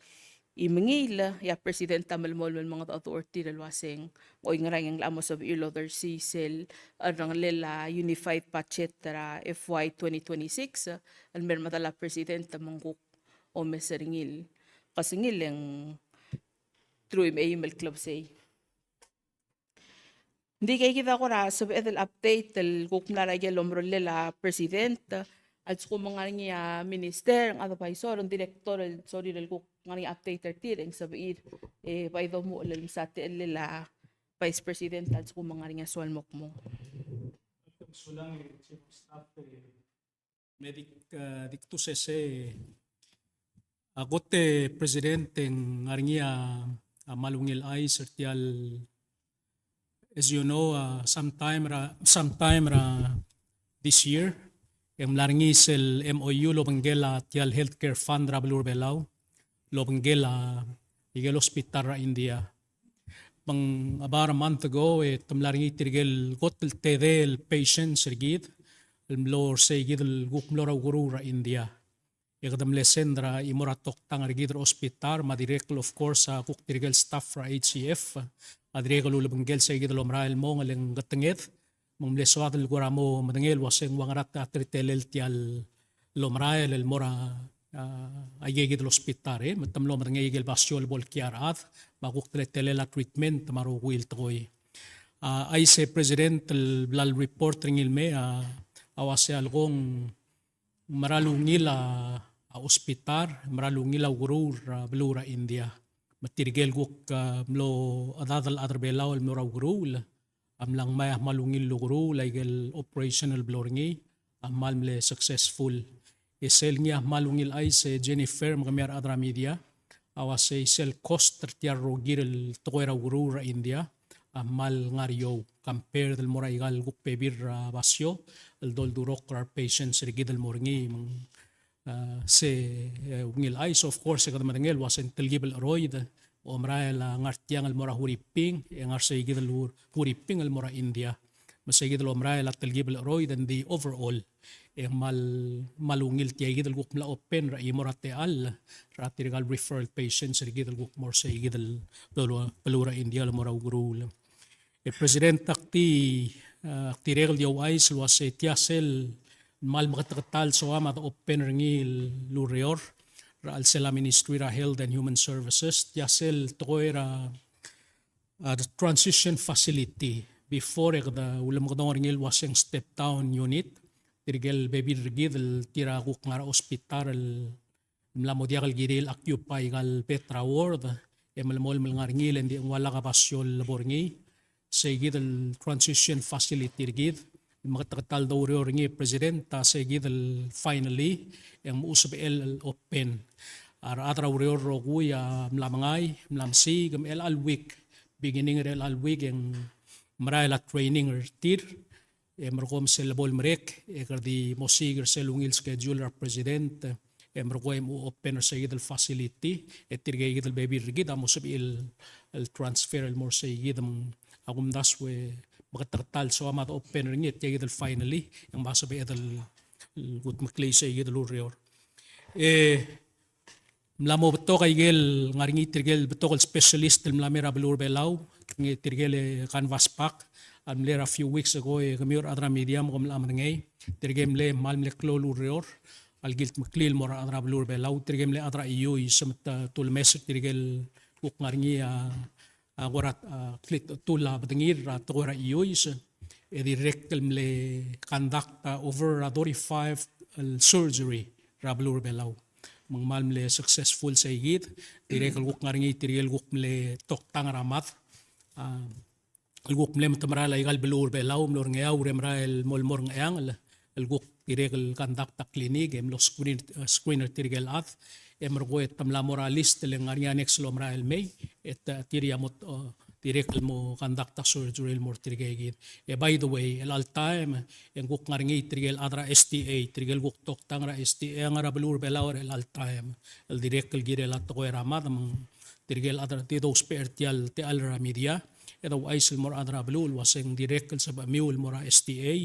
mengiil, e a President a melemolem el mengedecheduch er tir el uaseng, ng oingerang e ng locha mo sebechir el odersii sel cherrengelel a unified budget er a F Y twenty twenty-six, el mer medal a President me ng kuk omes er ngii el kesengil e ng truich me a eim el klebesei. Ng di keikid a kora sebeched el update el kuk mla er a ikel omerellel a President, a lsekum ng ngar er ngii a Minister, ng advisor, ng Director el sorir el kuk ngar er ngii a update er tir, e ng sebechir, e bai domuchel el msa techellel a Vice President a lsekum ng ngar er ngii a soal mo kmung. Sulang, e, Chief of Staff, e, Me dik, e, dik tusese a kot e President e ng ngar er ngii a, a kmal ungil chais er tial, as you know, a, sometime er a, sometime er a this year, e ng mla er ngii sel M O U el obengkel a tial healthcare fund er a beluu er a Belau, el obengkel a ikel hospital er a India. Me ng about a month ago, e te mla er ngii tirkel kot el tedei el patients er kid el mlo er seikid el kuk mlo er a ukeruul er a India. E kede mle send er a chimo er a toktang er kid er a hospital, me a dirrek el, of course, a kuk tirkel staff er a H C F a dirrek el ulebengkel seikid el omerael el mong, e le ng ketenged, me ng mle soad el kora mo medengei el uaseng ua ngera a teletelel tial omerael el mo er a, a, aikakid el hospital, e, me te mlo medengei aikel basio el bo el kiei a rechad, me a kuk teletelel a treatment, me a rokui el tekoi. A, a chais e President el bla lereport er ngii el mei, a, a uase a lekong meral ungil a, a hospital, meral ungil a ukeruul er a beluu er a India. Me tirkel kuk, a, mlo chedad el chad er a Belau el mlo er a ukeruul, a mla ngmai a kmal ungil el ukeruul, aikel operation el blo er ngii a kmal mle successful. E sel ngii a kmal ungil chais e Jennifer me kemiu a rechad er a media, a uasei sel cost er tial rokir el tekoi er a ukeruul er a India a kmal ngar er eou compared el mo er aikal kuk bebil er a basio el doldurokl er a re patients er kid el mo er ngii. Me ng, a, se, e, ungil chais, of course, e kede medengei el uaseng telkib el cheroid a omerael a ngar tiang el mo er a Huriping, e ngar seikid el Hur-, Huriping el mo er a India. Me seikid el omerael a telkib el cheroid, e ng di overall e ng kmal, kmal ungil tiakid el kuk mla open er a chimo er a techall er a tirkal referral patients er kid el kuk mo er seikid el beluu, beluu er a India el mo er a ukeruul. E President, ak di, a, ak dirrek el di ouchais el uasei tia sel kmal meketeketang el soam a de open er ngii el ureor er a chelsel a Ministry er a Health and Human Services, tia sel tekoi er a, a, transition facility. Before e kede ulemekedong er ngii el uaseng step down unit, tirkel bebil er kid el tir a kuk ngar er a hospital el mla mo diak el kirir el occupy aikal bed er a ward, e melemolem el ngar er ngii, le ng di ng ua lak a basio el lebo er ngii, seikid el transition facility er kid, el meketeketang el doureor er ngii, President, a seikid el finally, e ng mo sebechel el open. A rechad er a ureor el rokui a mla mengai, mla mesiik, me er chelecha el week, beginning er chelecha el week, e ng merael a training er tir, e merekong me sel lebo el merek, e kede di mo osiik er sel ungil schedule er a President, e merekong e mo open er seikid el facility, e tirkeikid el bebil er kid a mo sebechir el, el transfer el mo er seikid. Me a kumdasu e meketeketang el soam a de open er ngii, e tiakid el finally, e ng mo sebeched el, el kudmeklii seikid el ureor. E mla mo betok aikel ngar er ngii tirkel betok el specialist el mla mei er a beluu er a Belau, nge tirkel, e, canvas back, a mle er a few weeks ago, e kemiu a rechad er a media me kom locha medengei, tirke mle kmal mle klou el ureor, a lekildmeklii el mo er a rechad er a beluu er a Belau, tirke mle chad er a E U, e se me te, te ulemes er tirkel kuk ngar er ngii a, a, kora, a, klitechetul a bedengir er a tekoi er a iuis, e dirrek el mle conduct a over a thirty-five el surgery er a beluu er a Belau. Me ng kmal mle successful sei kid, dirrek el kuk ngar er ngii tirke el kuk mle toktang er a mad, a, el kuk mle metemerael aika el beluu er a Belau, mlo er a Ngeaur e merael el mo, mo er a Ngcheangel, el kuk dirrek el conduct a clinic, e mlo screen, eh, screen er tirke el chad, e merekong e te mla mo er a list el ngar er ngii a next el omerael el mei, e te, tir a mo, eh, dirrek el mo conduct a surgery el mo er tirke kid. E by the way, el chelecha el taem, e ng kuk ngar er ngii tirke el chad er a S T A, tirke el kuk toktang er a S T A, a ngar er a beluu er a Belau er chelecha el taem, el dirrek el kirel a tekoi er a mad, me ng tirke el chad er a, di dousbech er tia el techall er a media, e de ouchais el mo er a rechad er a beluu el uaseng dirrek el sebechemiu el mo er a S T A,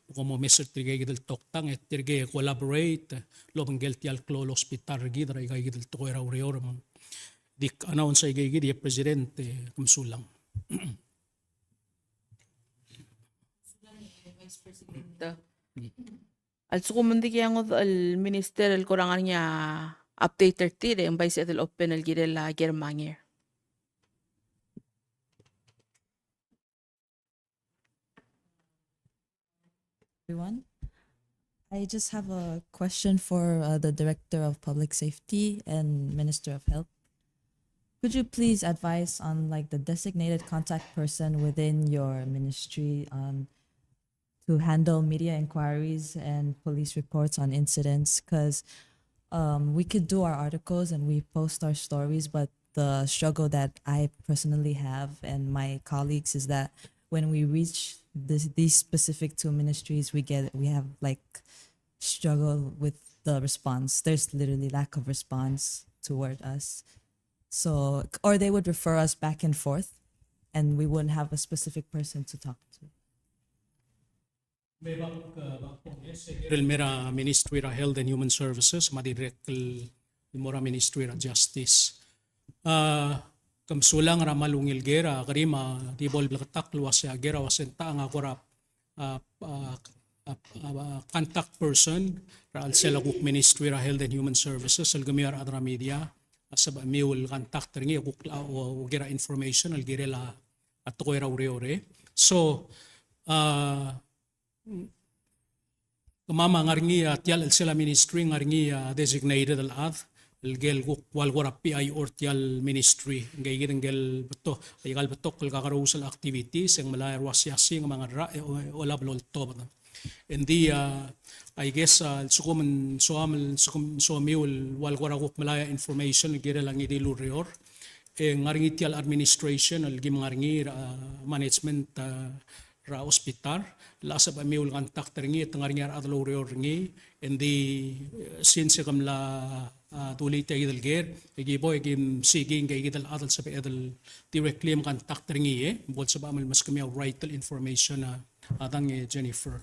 me kom omes er tirke kid el toktang, e tirke collaborate el obengkel tia el klou el hospital er kid er aika kid el tekoi er a ureor, me ng di announce aika kid, e President, e, kom sulang. A lsekum ng diak a ngodech el minister el kora ngar er ngii a update er tir, e ng bai sebeched el open el kirel a Ker Mangir. Everyone. I just have a question for, uh, the Director of Public Safety and Minister of Health. Could you please advise on, like, the designated contact person within your ministry on to handle media inquiries and police reports on incidents? 'Cause, um, we could do our articles and we post our stories, but the struggle that I personally have and my colleagues is that when we reach this, these specific two ministries, we get, we have, like, struggle with the response. There's literally lack of response toward us. So, or they would refer us back and forth, and we wouldn't have a specific person to talk to. Me bak, uh, bak, el mer a Ministry er a Health and Human Services, me a dirrek el mo er a Ministry er a Justice. Uh, kom sulang er a kmal ungil ker, a kerim a di bo el bleketakl el uasei a ker a uasei ng techa a kora, uh, uh, uh, uh, contact person er a chelsel a kuk Ministry er a Health and Human Services, el kemiu a rechad er a media a sebechemiu el contact er ngii e kuk, uh, o, o ker a information el kirel a tekoi er a ureor. So, uh, kemam a ngar er ngii a tia el chelsel a ministry, ngar er ngii a designated el chad el kel kuk ua el kora P I O er tia el ministry. Ngike kid ngike el betok, aika el betok el kakerous el activities, e ng melai a ua siasing me a ngerang, e o, olab el oltobed. Engdi, a, I guess, a, lsekum ng soam el, lsekum ng soamiu el ua el kora kuk melai a information el kirel a ngii di el ureor, e ng ngar er ngii tia el administration el kim ngar er ngii er a, a, management, a, er a hospital, el sebechemiu el contact er ngii, e te ngar er ngii a rechad el oureor er ngii, engdi, e, since e ke mla, a, dulii tia kid el ker, e ki bo e kim seeking ngike kid el chad el sebeched el directly me contact er ngii, e, bo lsebechem el meskemiu a right el information, a, a dang, e, Jennifer.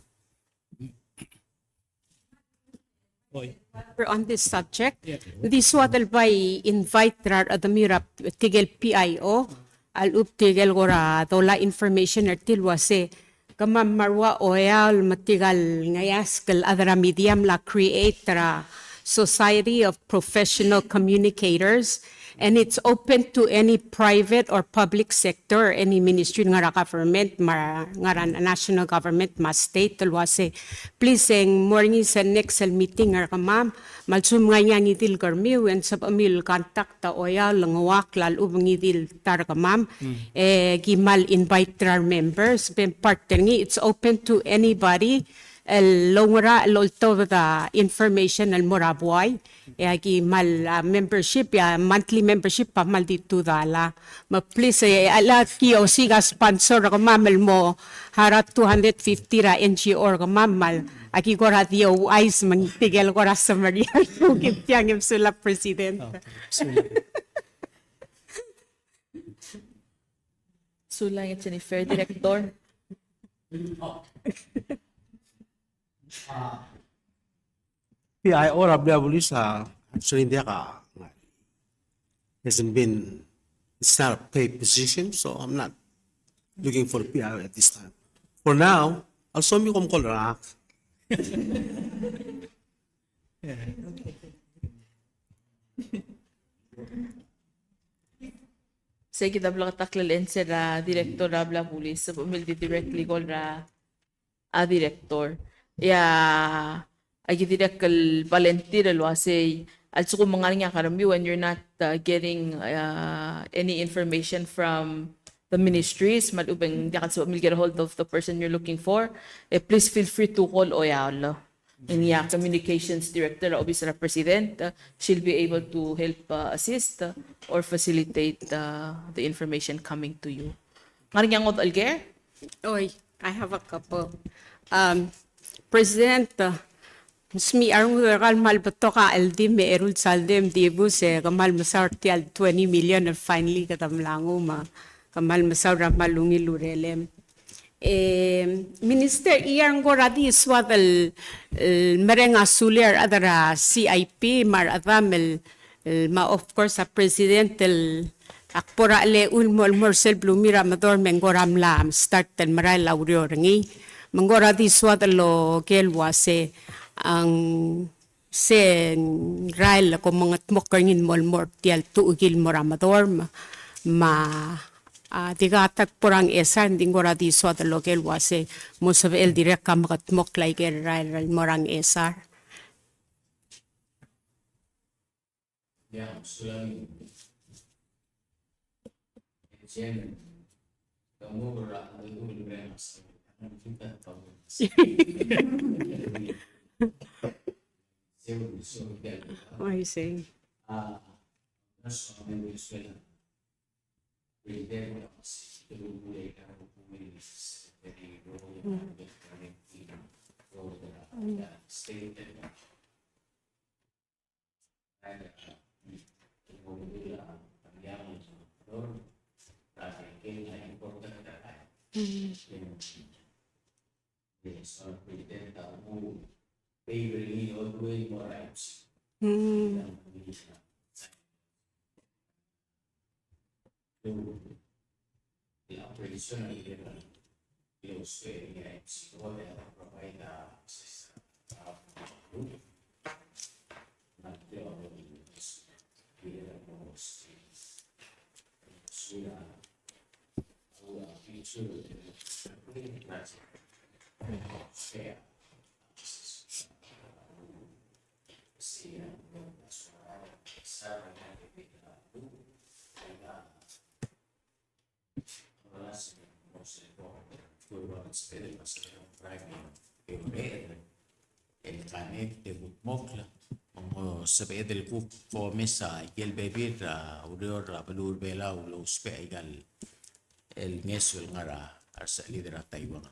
Oi. We're on this subject. Yeah. Di soad el bai invite er a rechedemiu er a tirke el P I O, a lechub tirke el kora dolai information er tir el uase, kemam me a rua Oeaol me tirka el ngeasek el chad er a media a mla create er a Society of Professional Communicators, and it's open to any private or public sector, any ministry, ngar er a government, me a ngar er a national government, me a state, el uase, please, e ng mo er ngii sel next el meeting er kemam, me a lsekum ng ngar er ngii a ngii di el kermiu, e ng sebechemiu el contact a Oeaol el ngeuakl a lechub e ngii di el ta er kemam, e ki kmal invite er a re members, be ng part er ngii, it's open to anybody, el oungerachel el oltobed a information el mo er a buai, e aki kmal, a, membership, e a monthly membership a kmal di two dollar. Me please, e, a lak ki osiik a sponsor er kemam el mo harau two hundred fifty er a N G O er kemam, me aki kora di ouchais me ng tirke el kora semeriar. Kim tiang, e mesulang President. Oh, mesulang. Sulang e Jennifer, Director. P I O er a blil a bulis a, actually, ng diak a, hasn't been, it's not a paid position, so I'm not looking for a P I O at this time. For now, I'll show you come call rak. Yeah. Sei kid a bleketakl el answer er a director er a bla bulis, sebechemiu el di directly call er a a director. Ia, aki dirrek el volunteer el uasei, a lsekum ng ngar er ngii a kermiu and you're not, uh, getting, uh, any information from the ministries, me a lechub e ng diak el sebechemiu el get a hold of the person you're looking for, eh, please feel free to call Oiaol. Ng ngii a communications director er a obis er a president, uh, she'll be able to help, uh, assist, uh, or facilitate, uh, the information coming to you. Ng ngar er ngii a ngodech el ker? Oi, I have a couple. Um, President, uh, smiich a rengud er kau el kmal betok a cheldem me a eru el saldem, di bus e kmal mesaul er tia el twenty million el finally kede mla nguu me kmal mesaul er a kmal ungil el urerem. E, Minister, e ng kora di soad el, el mereng a sulir a rechad er a C I P me a rechedam el, el, me a of course a President el ak bo er a chelechul el mo, el mo er sel belumir a Medorm me ng kora mla start el merael a ureor er ngii. Me ng kora di soad el oker el uase ng se ng rael el ko mengetmokl er ngii el mo, el mo er tia el tuchukil el mo er a Medorm me a, a, di kau a ta el kbo er a Ngchesar, ng di ng kora di soad el oker el uase mo sebechel dirrek a mengetmokl aike el rael el mo er a Ngchesar. I see. El connect e kutmokl, me ng sebeched el kuk omes a ikel bebil er a ureor er a beluu er a Belau el ousbech a ikal el ngeso el ngar er a resechelid er a Taiwan.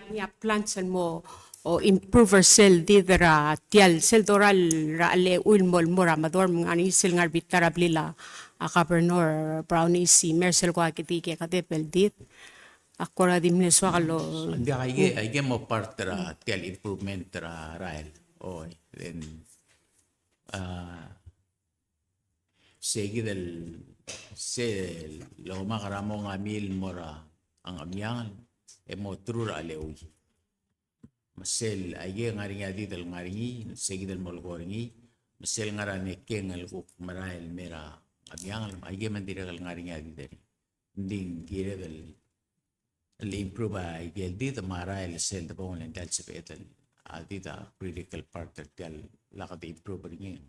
Ngii a plans el mo, o, improve er sel did er a tia el sel dorael er a chelechul el mo, el mo er a Medorm, me ng ngar er ngii sel ngar er a bita er a blil a Governor Brownie Simer, sel ko a kid a kedeb el did. Ak kora di mle soak el lo. Ng diak, aike, aike mo part er a tia el improvement er a rael. Oi, then, a, se kid el, se el omak er a mo ngamiil el mo er a Ngchemiangel, e mo truich er a chelechul. Me sel, aike ngar er ngii a did el ngar er ngii, se kid el mo lekoi er ngii, me sel ngar er a Ngchekeng el kuk merael el mei er a Ngchemiangel, me aike me ng dirrek el ngar er ngii a did er ngii. Ng di ng kired el, el improve a ikel did me a rael sel debongel e ng diak el sebeched el, a did a critical part er tia el lak di improve er ngii.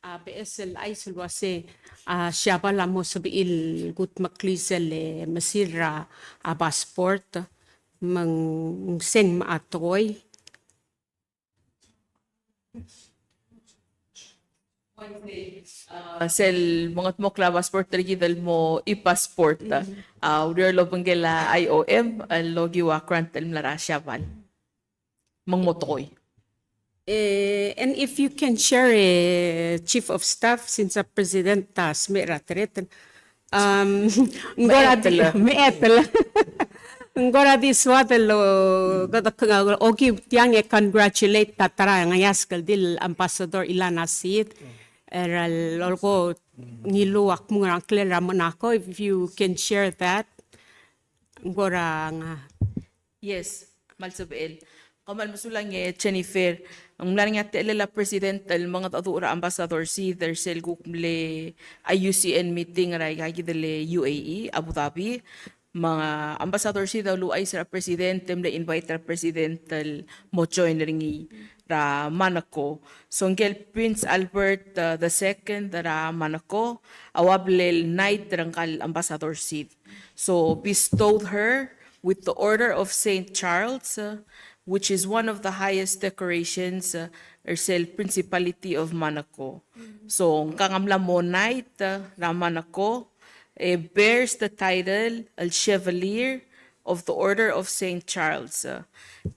A beches el chais el uase a Siabal a mo sebechir el kutmeklii sel, e, mesil er a, a passport, me ng seng me a tekoi. A, sel mengetmokl a passport er kid el mo e-passport. A ureor el obengkel a I O M el okiu a grant el mla er a Siabal. Me ng mo tekoi. E, and if you can share, e, Chief of Staff, since a President a smecher a threat, Um, ng kora di, mechetel. Ng kora di soad el, o, kede, okiu tiang e congratulate a ta er a ngeasek el di el Ambassador Ilan Asid er a lolekoi ngiluu a kmung er a ngklel er a Monaco, if you can share that. Ng ko er a nga. Yes, kmal sebechel. Kmal mesulang e Jennifer. Ng mla er ngii a techellel a President el mengedecheduch er a Ambassador Sid er sel kuk mle I U C N meeting er aika kid el U A E, Abu Dhabi. Me a Ambassador Sid a uluuchais er a President, e mle invite er a President el mo join er ngii er a Monaco. So ngike el Prince Albert, uh, the second er a Monaco, a ua blal knight er ngka el Ambassador Sid. So bestowed her with the Order of Saint Charles, uh, which is one of the highest decorations, uh, er sel Principality of Monaco. So ngka a mla mo knight, uh, er a Monaco, e bears the title el Chevalier of the Order of Saint Charles.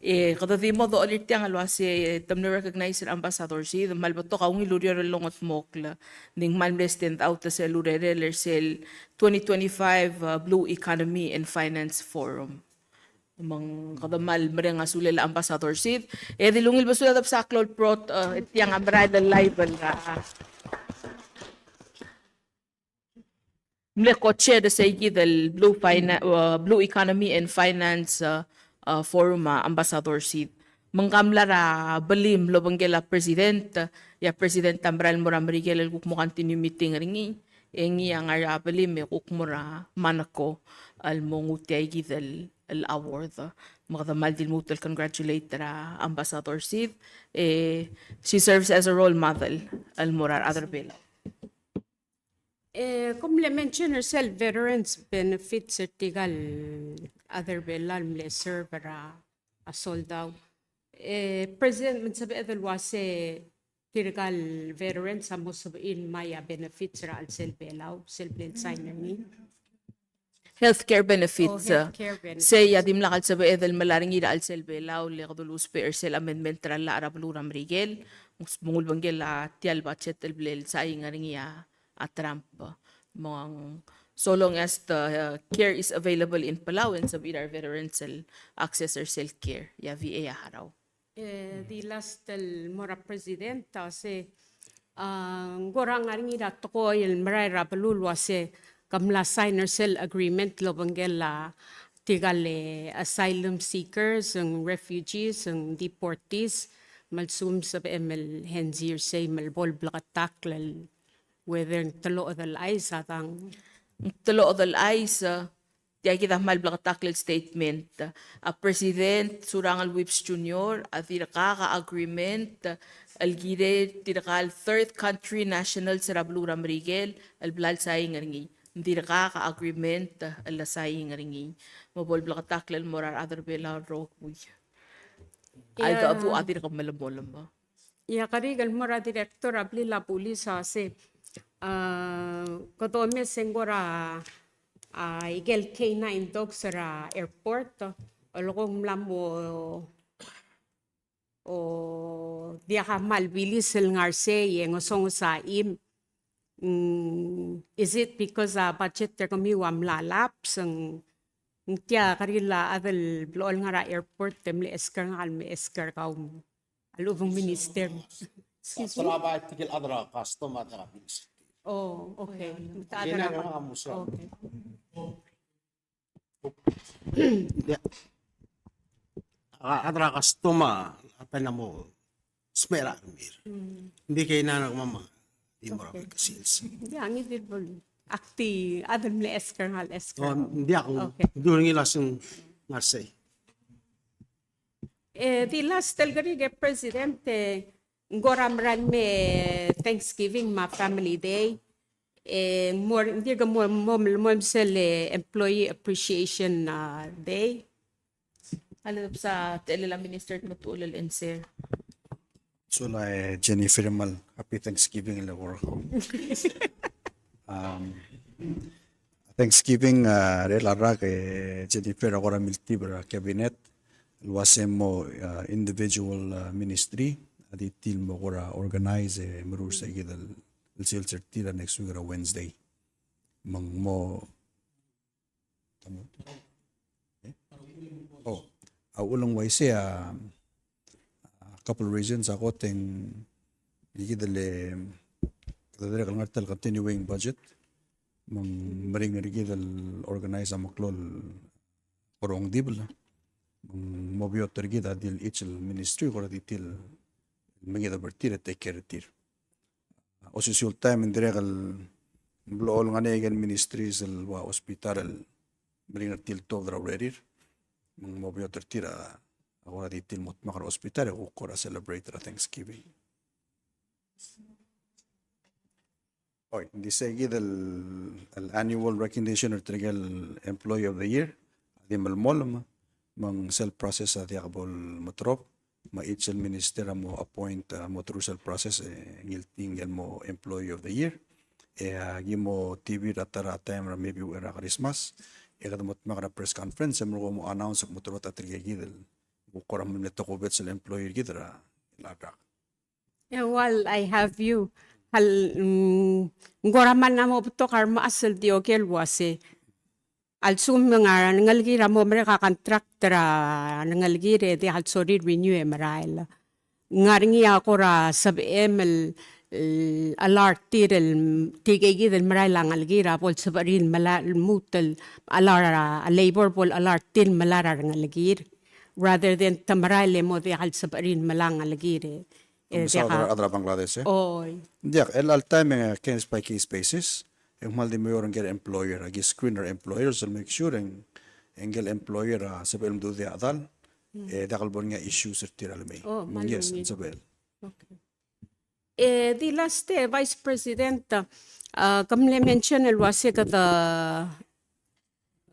E kede di mo docholir tiang el uase te mle recognize er a Ambassador Sid, me a le betok a ungil ureor el longedmokl. Ng di ng kmal mle stand out er sel urerel er sel twenty twenty-five, uh, Blue Economy and Finance Forum. Me ng kede kmal mereng a sulel a Ambassador Sid. E di lungil besul a debsa klou el prot, uh, e tiang a merael el live el, uh, mle co-chair er seikid el Blue Fina-, uh, Blue Economy and Finance, uh, uh, Forum, uh, Ambassador Sid. Me ngka a mla er a belim el obengkel a President, uh, e a President a merael el mo er a Merikel el kuk mo continue meeting er ngii, e ngii a ngar er a belim e kuk mo er a Monaco el mo nguu tiaikid el, el award. Me kede kmal di lmuut el congratulate er a Ambassador Sid, e she serves as a role model el mo er a rechad er Belau. E, kom mle mention er sel veterans benefits er tirka el other Belau el mle serve er a, a soldau. E, President, me ng sebeched el uase tirka el veterans a mo sebechir el ngmai a benefits er a chelsel Belau, sel bla lesign er ngii. Healthcare benefits, oh, uh, healthcare benefits. Sei a dimlak el sebeched el melai er ngii er a chelsel Belau, le kede uluusbech er sel amendment er a llach er a beluu er a Merikel, me ng ulebengkel a tia el budget el bla lesign er ngii a a Trump. Me ng, so long as the, uh, care is available in Palau, e ng sebechir a re veterans el access er sel care, e a V A a harau. E, di last el mo er a President, a se, a, ng ko er a ngar er ngii er a tekoi el merael er a beluu el uase ke mla sign er sel agreement el obengkel a tirka el asylum seekers, ng refugees, ng deportees, me a lsekum sebechem el henzi er sei me bo el bleketakl el whether ng teloched el chais a dang. Ng teloched el chais, a, tia kid a kmal bleketakl el statement. A President Surangel Whipps Junior a dirkak a agreement el kirel tirka el third country nationals er a beluu er a Merikel el bla lesign er ngii. Ng dirkak a agreement el lesign er ngii. Me bo el bleketakl el mo er a rechad er Belau el rokui. Ia. Alta a tu a dirk melemolem. Ia, kariik el mo er a director er a blil a bulis a se, a, kede omes e ng ko er a, a, ikel K nine dogs er a airport, a leko ng mla mo, o, diak a kmal bilis el ngar sei e ng osonges a chim. Mm, is it because a budget er kemiu a mla lapse, ng, ng tia keriil a chad el blechoel ngar er a airport e mle esker ngak el me esker kau? A lechub e ng minister. Excuse me? Bai tirke el chad er a custom a diak a bilis. Oh, okay. Tia el chad er a, okay. Ia. A chad er a custom a, a bai mo smecher er ngii. Mm. Ng di keinan a kemam a di mo er a bek el sils. Ia, ngii di bo el. Ak di chad el mle esker ngak el esker. Oh, ng diak. Okay. Ng di ungil a seng ngar sei. E, di last el keriik e President, e, ng ko er a mera el mei Thanksgiving me a Family Day. E, ng mo, ng dirk mo, mo, mo, mo sel, e, Employee Appreciation, a, Day. A le bsa techellel a Minister me te ulel answer. Sulang e Jennifer me a happy Thanksgiving el eko er kau. Um, Thanksgiving, a, er a rak e Jennifer a kora miltib er a cabinet el uase mo, a, individual, a, ministry a di tir el mo kora organize e meruul se kid el, el sils er tir a next week er a Wednesday. Me ng mo Oh, a uchul e ng uaisei a, a couple reasons a kot e ng ikid el, kede dirrek el ngar tia el continuing budget, me ng meringel er kid el organize a meklou el korongdibel, me ng mo beot er kid a di el each el ministry, kora di tir el mengiil er tir e take care er tir. Osisiu el taem e ng dirrek el blechoel ngar er ngii a ikel ministries el ua hospital el meringel er tir el tuobed er a urerir, me ng mo beot er tir a kora di tir el mo dmak er a hospital e kuk kora celebrate er a Thanksgiving. Oi, ng di sei kid el, el annual recognition er tirke el Employee of the Year a di melemolem, me ng sel process a diak bo lemeterob, me each el minister a mo appoint, a mo through sel process, e ngii el, ngii el mo Employee of the Year. E aki mo tibir a ta er a taem er a maybe er a Christmas, e kede mo dmak er a press conference e merekong e mo announce e mo meterob a tirke kid el kuk kora mle tokubets el employee er kid er a, er a rak. Eh, well, I have you. Hal, mm, ng kora mla mo betok a remechas el di oker el uase a lsekum ng ngar er a rengelekir a mo merek a contract er a rengelekir e diak el sorir renew e merael. Ng ngar er ngii a kora sebechem el, el, alert er tir el tirke kid el merael a ngelekir a bo lsebechir el melai, lmuut el alert er a labor, bo alert er tir el melai er a rengelekir, rather than te merael e mo diak el sebechir el melai a ngelekir e. E, mesaod er a rechad er a Bangladesh, e? Oi. Diak, el all time e case by case basis, e ng kmal di meoud er ngike el employer, aki screen er a employers el make sure e ng, e ngike el employer a sebechel el mdu a chedal, e diak el bo er ngii a issues er tir el mei. Oh, me ng, yes, ng sebechel. Okay. E di last e, Vice President, a, ke mle mention el uase kede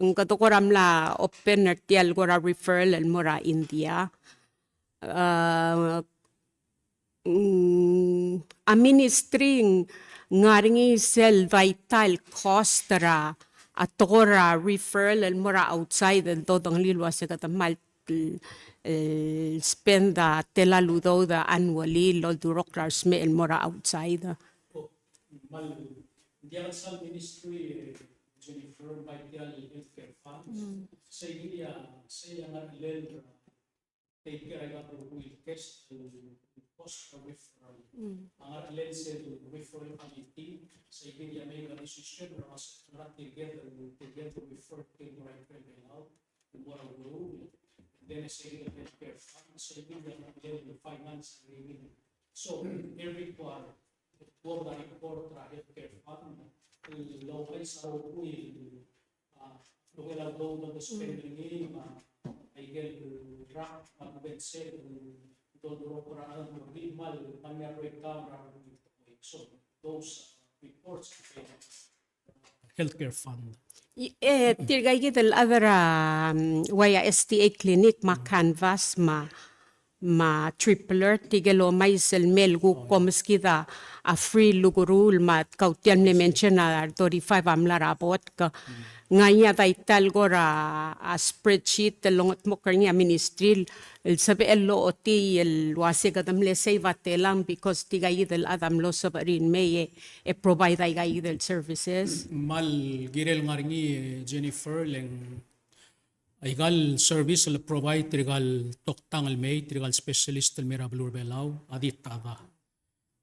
ng kede kora mla open er tia el kora referral el mo er a India. A, mm, a ministry ng ngar er ngii sel data el cost er a, a tekoi er a referral el mo er a outside el dodengelii el uase kede kmal, e, spend a tela el udoud annually el oldurokl er a resmecher el mo er a outside. Ng diak el sal ministry, e, Jennifer, bai tia el healthcare fund. Mm. Sei kid a, sei a ngar er a lel, e, take care er a ikal rokui el cost, el cost of referral. Mm. A ngar er a lel sel referral committee, sei kid a make a decision er a se ngar er a tirke el, tirke el refer tir el mo er a ikrel Belau. Mo er a ukeruul, then sei kid a healthcare fund, sei kid a finance agreement. So, every quarter, tuobed a report er a healthcare fund, el ouchais a rokui, a, rokui el udoud el spend er ngii, me a ikel rak, me a kubense, el doldurokl er a rokui, me a, me a breakdown er a rokui. So, those, uh, reports, uh, healthcare fund. I, e, tirka kid el other, um, ua a S T A clinic me a Canvas me a, me a Tripler, tirke el omais el mei el kuk omeskid a, a free el ukeruul me a kau tia el mle mention a thirty-five a mla er a botk. Ng ngar er ngii a data el kora, a, spreadsheet el longedmokl er ngii a ministry el sebechel el ochotii el uase kede mle save a telang because tirka kid el chad a mlo sebechir el mei e e provide aika kid el services. Kmal kirel ngar er ngii, e, Jennifer, le ng aika el service el provide er aika el toktang el mei, er aika el specialist el mei er a beluu er a Belau, a di tada.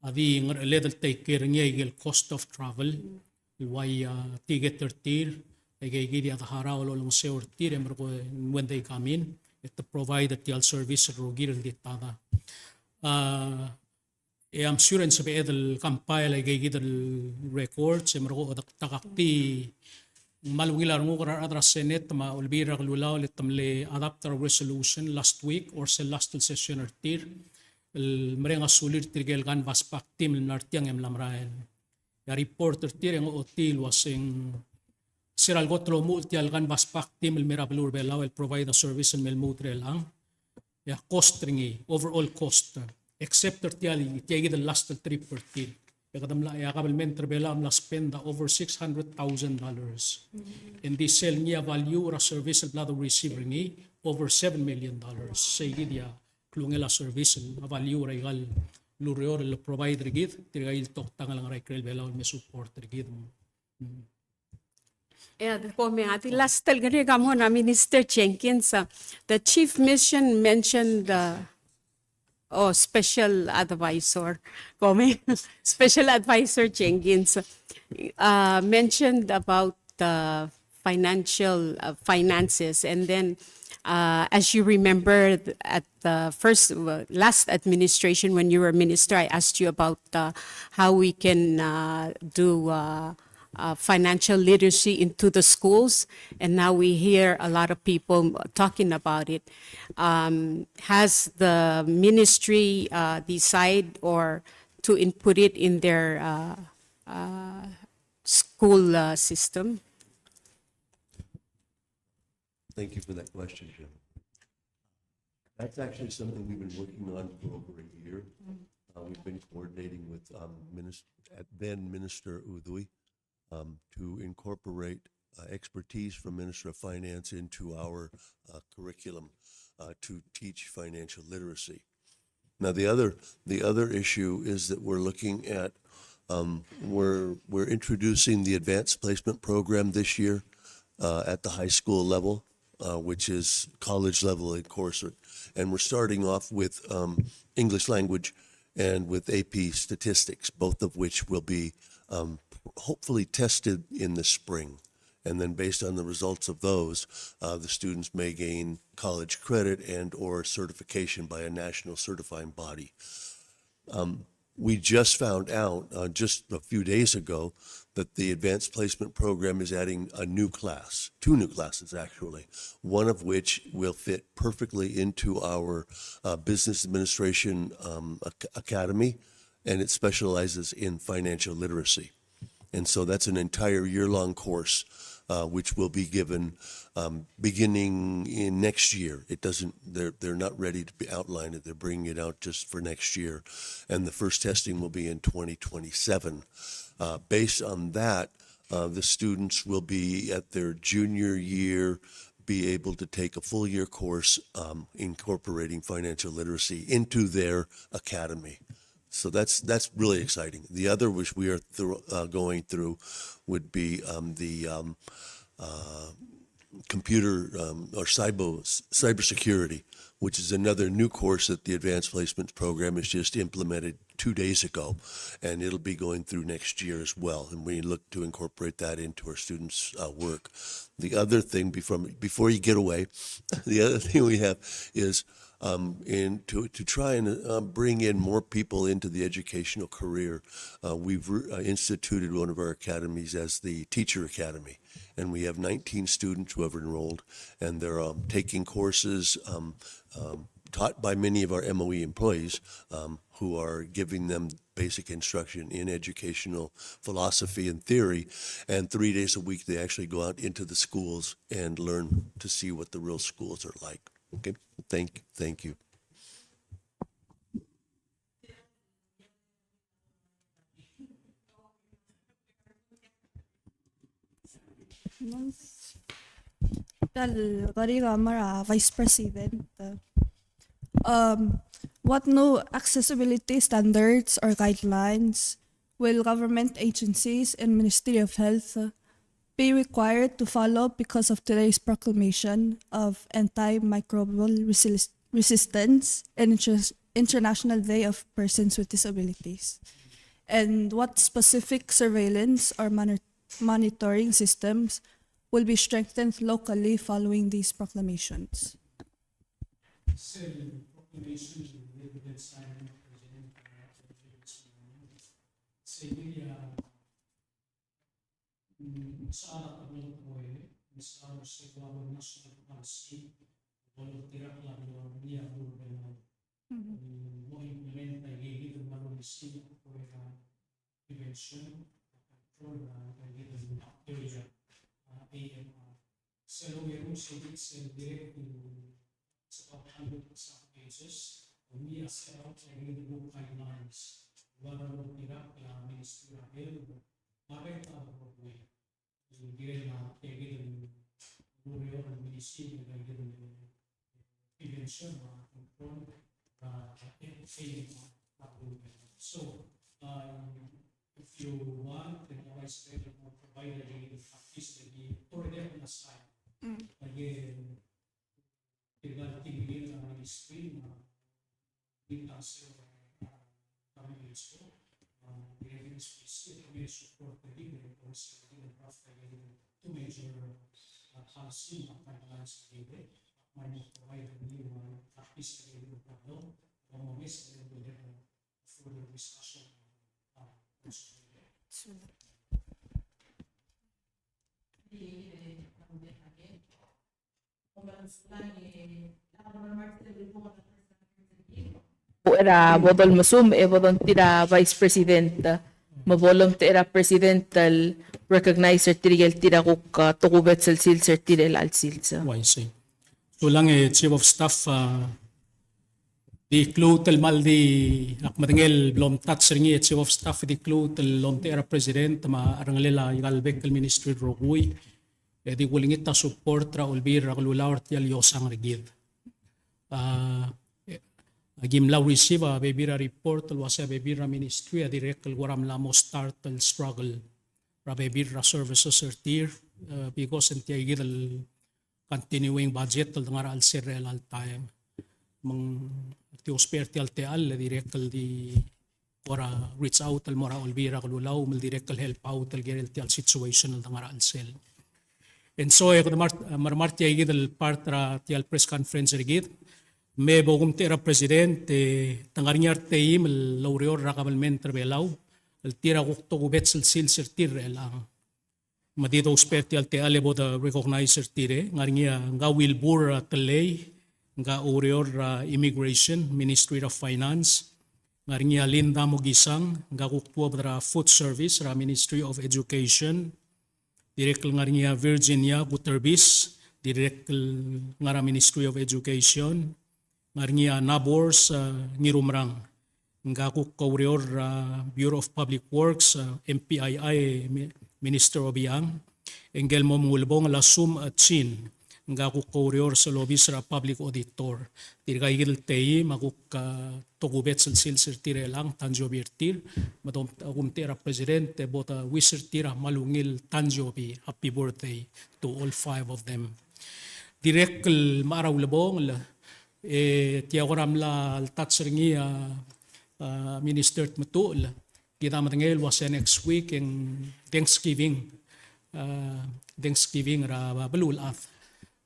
A di ngerecheled el take care er ngii aike el cost of travel, el ua a ticket er tir, aike kid a deharau el olengeseu er tir, e merekong when they come in, e te provide er tia el service el rokir el di tada. A, E I'm sure e ng sebeched el compile aike kid el records, e merekong e de, de kak di, ng kmal ungil a renguk er a rechad er a Senate me a Olbiil er a Kelulau el te mle adopt er a resolution last week or sel last el session er tir, el mereng a sulir tirke el Canvas PACT team el mla er tiang e mla merael. E a report er tir e ng ochotii el uaseng se er a le kot el omuchel tia el Canvas PACT team el mei er a beluu er a Belau el provide a service el me lmuut er chelechang. E a cost er ngii, overall cost, except er tia el, tia kid el last el trip er tir, e kede mla, e a kabelment er a Belau a mla spend a over six hundred thousand dollars. Mm. E ng di sel ngii a value er a service el bla de receive er ngii, over seven million dollars. Wow. Sei kid a klungel a service, a value er aika el ureor el provide er kid, tirka el toktang el ngar er a ikrel Belau el me support er kid. Mm. E a de komeng, a di last el kirek a mo er a Minister Jenkins, a, the chief mission mentioned the, oh, Special Advisor, Gomez, Special Advisor Jenkins, uh, mentioned about the financial, uh, finances, and then, uh, as you remember, th-, at the first, uh, last administration, when you were minister, I asked you about, uh, how we can, uh, do, uh, uh, financial literacy into the schools, and now we hear a lot of people talking about it. Um, has the ministry, uh, decide or to input it in their, uh, uh, school, uh, system? Thank you for that question, Jim. That's actually something we've been working on for over a year. Uh, we've been coordinating with, um, Minis-, at then Minister Udui, um, to incorporate, uh, expertise from Minister of Finance into our, uh, curriculum, uh, to teach financial literacy. Now, the other, the other issue is that we're looking at, um, we're, we're introducing the advanced placement program this year, uh, at the high school level, uh, which is college level in course. And we're starting off with, um, English language and with A P statistics, both of which will be, um, hopefully tested in the spring. And then based on the results of those, uh, the students may gain college credit and or certification by a national certifying body. Um, we just found out, uh, just a few days ago that the advanced placement program is adding a new class, two new classes actually, one of which will fit perfectly into our, uh, business administration, um, ac-, academy, and it specializes in financial literacy. And so that's an entire year-long course, uh, which will be given, um, beginning in next year. It doesn't, they're, they're not ready to be outlined. They're bringing it out just for next year. And the first testing will be in twenty twenty-seven. Uh, based on that, uh, the students will be at their junior year, be able to take a full year course, um, incorporating financial literacy into their academy. So that's, that's really exciting. The other which we are thro-, uh, going through would be, um, the, um, uh, computer, um, or cyber, cybersecurity, which is another new course that the Advanced Placements Program has just implemented two days ago, and it'll be going through next year as well. And we look to incorporate that into our students', uh, work. The other thing before, before you get away, the other thing we have is, um, in to, to try and, uh, bring in more people into the educational career, uh, we've re-, uh, instituted one of our academies as the Teacher Academy, and we have nineteen students who have enrolled, and they're, um, taking courses, um, um, taught by many of our M O E employees, um, who are giving them basic instruction in educational philosophy and theory, and three days a week they actually go out into the schools and learn to see what the real schools are like. Okay, thank, thank you. Tal kariu a mo er a Vice President. Um, what new accessibility standards or guidelines will government agencies and Ministry of Health be required to follow because of today's proclamation of Antimicrobial Resist-, Resistance and Inter-, International Day of Persons with Disabilities? And what specific surveillance or monitor-, monitoring systems will be strengthened locally following these proclamations? Sel proclamation el president, uh, sel, uh, mm, sa a kebel ko e, sa a se ko a national policy, ko el tirka el mo er ngii a government. Mm, mo implement a ikakid el policy ko e, uh, prevention, control, uh, ikakid el bacteria, uh, A M R. Sel ongeru se el direct to about hundred percent cases, me a set out a new guidelines. Ua rokui er a Ministry of Health, me a bai ta rokui. Kirel a, kirel a ureor el ministry, kirel a prevention, uh, control, uh, and safety, uh, so, um, if you want, then I will provide a, a piece of the, for the aside. Mm. Again, tirka el tirke el ministry, uh, Bo er a bo dolmesumech e bo dongtir a Vice President, me bo lomtechei er a President el recognize er tirke el tir a kuk, ah, tokubets el sils er tir el chelsel. Uaisei. Sulang e Chief of Staff, ah, di kluut el mal di, ak medengei el blo mtouch er ngii e Chief of Staff, di kluut el lomtechei er a President me a cherrengelel aika el bek el ministry el rokui, e di kulengit a support er a Olbiil er a Kelulau er tia el iosang er kid. Ah, e, aki mla receive a bebil er a report el uasei a bebil er a ministry a dirrek el kora mla mo start el struggle er a bebil er a services er tir, eh, because ng tia kid el continuing budget el de ngar er a chelsel er a eltaem. Me ng di ousbech er tia el techall e dirrek el di kora reach out el mo er a Olbiil er a Kelulau me le dirrek el help out el kirel tia el situation el de ngar er a chelsel. And so e kede mar, me a remar tia kid el part er a tia el press conference er kid, me bo kumtechei er a President, e te ngar er ngii a reteim el oureor er a kabelment er a Belau el tir a kuk tokubets el sils er tir er chelechang. Me di dousbech er tia el techall e bo de recognize er tir, e ngar er ngii a, ngka Wilbur, a, Tellei, ngka oureor er a Immigration, Ministry er a Finance, ngar er ngii a Linda Mokisang, ngka kuk tuobed er a Food Service er a Ministry of Education, dirrek el ngar er ngii a Virginia Guterbis, dirrek el ngar er a Ministry of Education, ngar er ngii a Nabors, a, Ngirumerang, ngka kuk oureor er a Bureau of Public Works, a, M P I I, Mi-, Minister Obichang, e ngike el mo mengulebongel a Sum, a, Chin, ngka kuk oureor sel obis er a Public Auditor. Tirka kid el teim a kuk, a, tokubets el sils er tir er chelechang, tansiobi er tir, me dom, a, kumtechei er a President e bo de wish er tir a kmal ungil tansiobi, happy birthday to all five of them. Dirrek el mechar a ulebongel, e tia kora mla touch er ngii a, a, Minister Tmetuchl, kid a medengei el uasei next week e ng Thanksgiving, a, Thanksgiving er a beluulechad.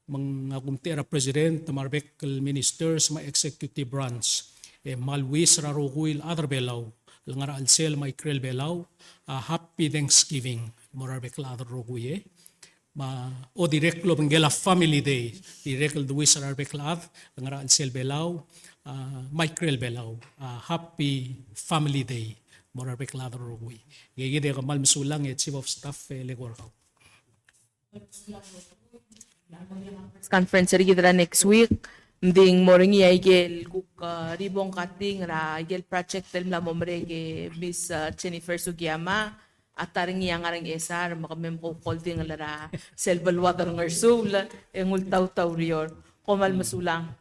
Me ng, a, kumtechei er a President me a rebek el ministers me a executive branch, e kmal wish er a rokui el chad er Belau el ngar er a chelsel me a ikrel Belau a happy Thanksgiving el mo er a rebek el chad el rokui, e. Me a, o dirrek el obengkel a family day, dirrek el de wish er a rebek el chad el ngar er a chelsel Belau, a, me a ikrel Belau, a, happy family day el mo er a rebek el chad el rokui. Ngii kid e kmal mesulang e Chief of Staff, e le ko er kau. Conference er kid er a next week, ng di ng mo er ngii a ikel kuk, a, ribbon cutting er a ikel project el mla mo merek e Miss, a, Jennifer Sugiyama, a ta er ngii a ngar er a Ngchesar, me kemam ko holding el er a sel beluad er a Ngersuul, e ng ultaut a ureor. Kom kmal mesulang.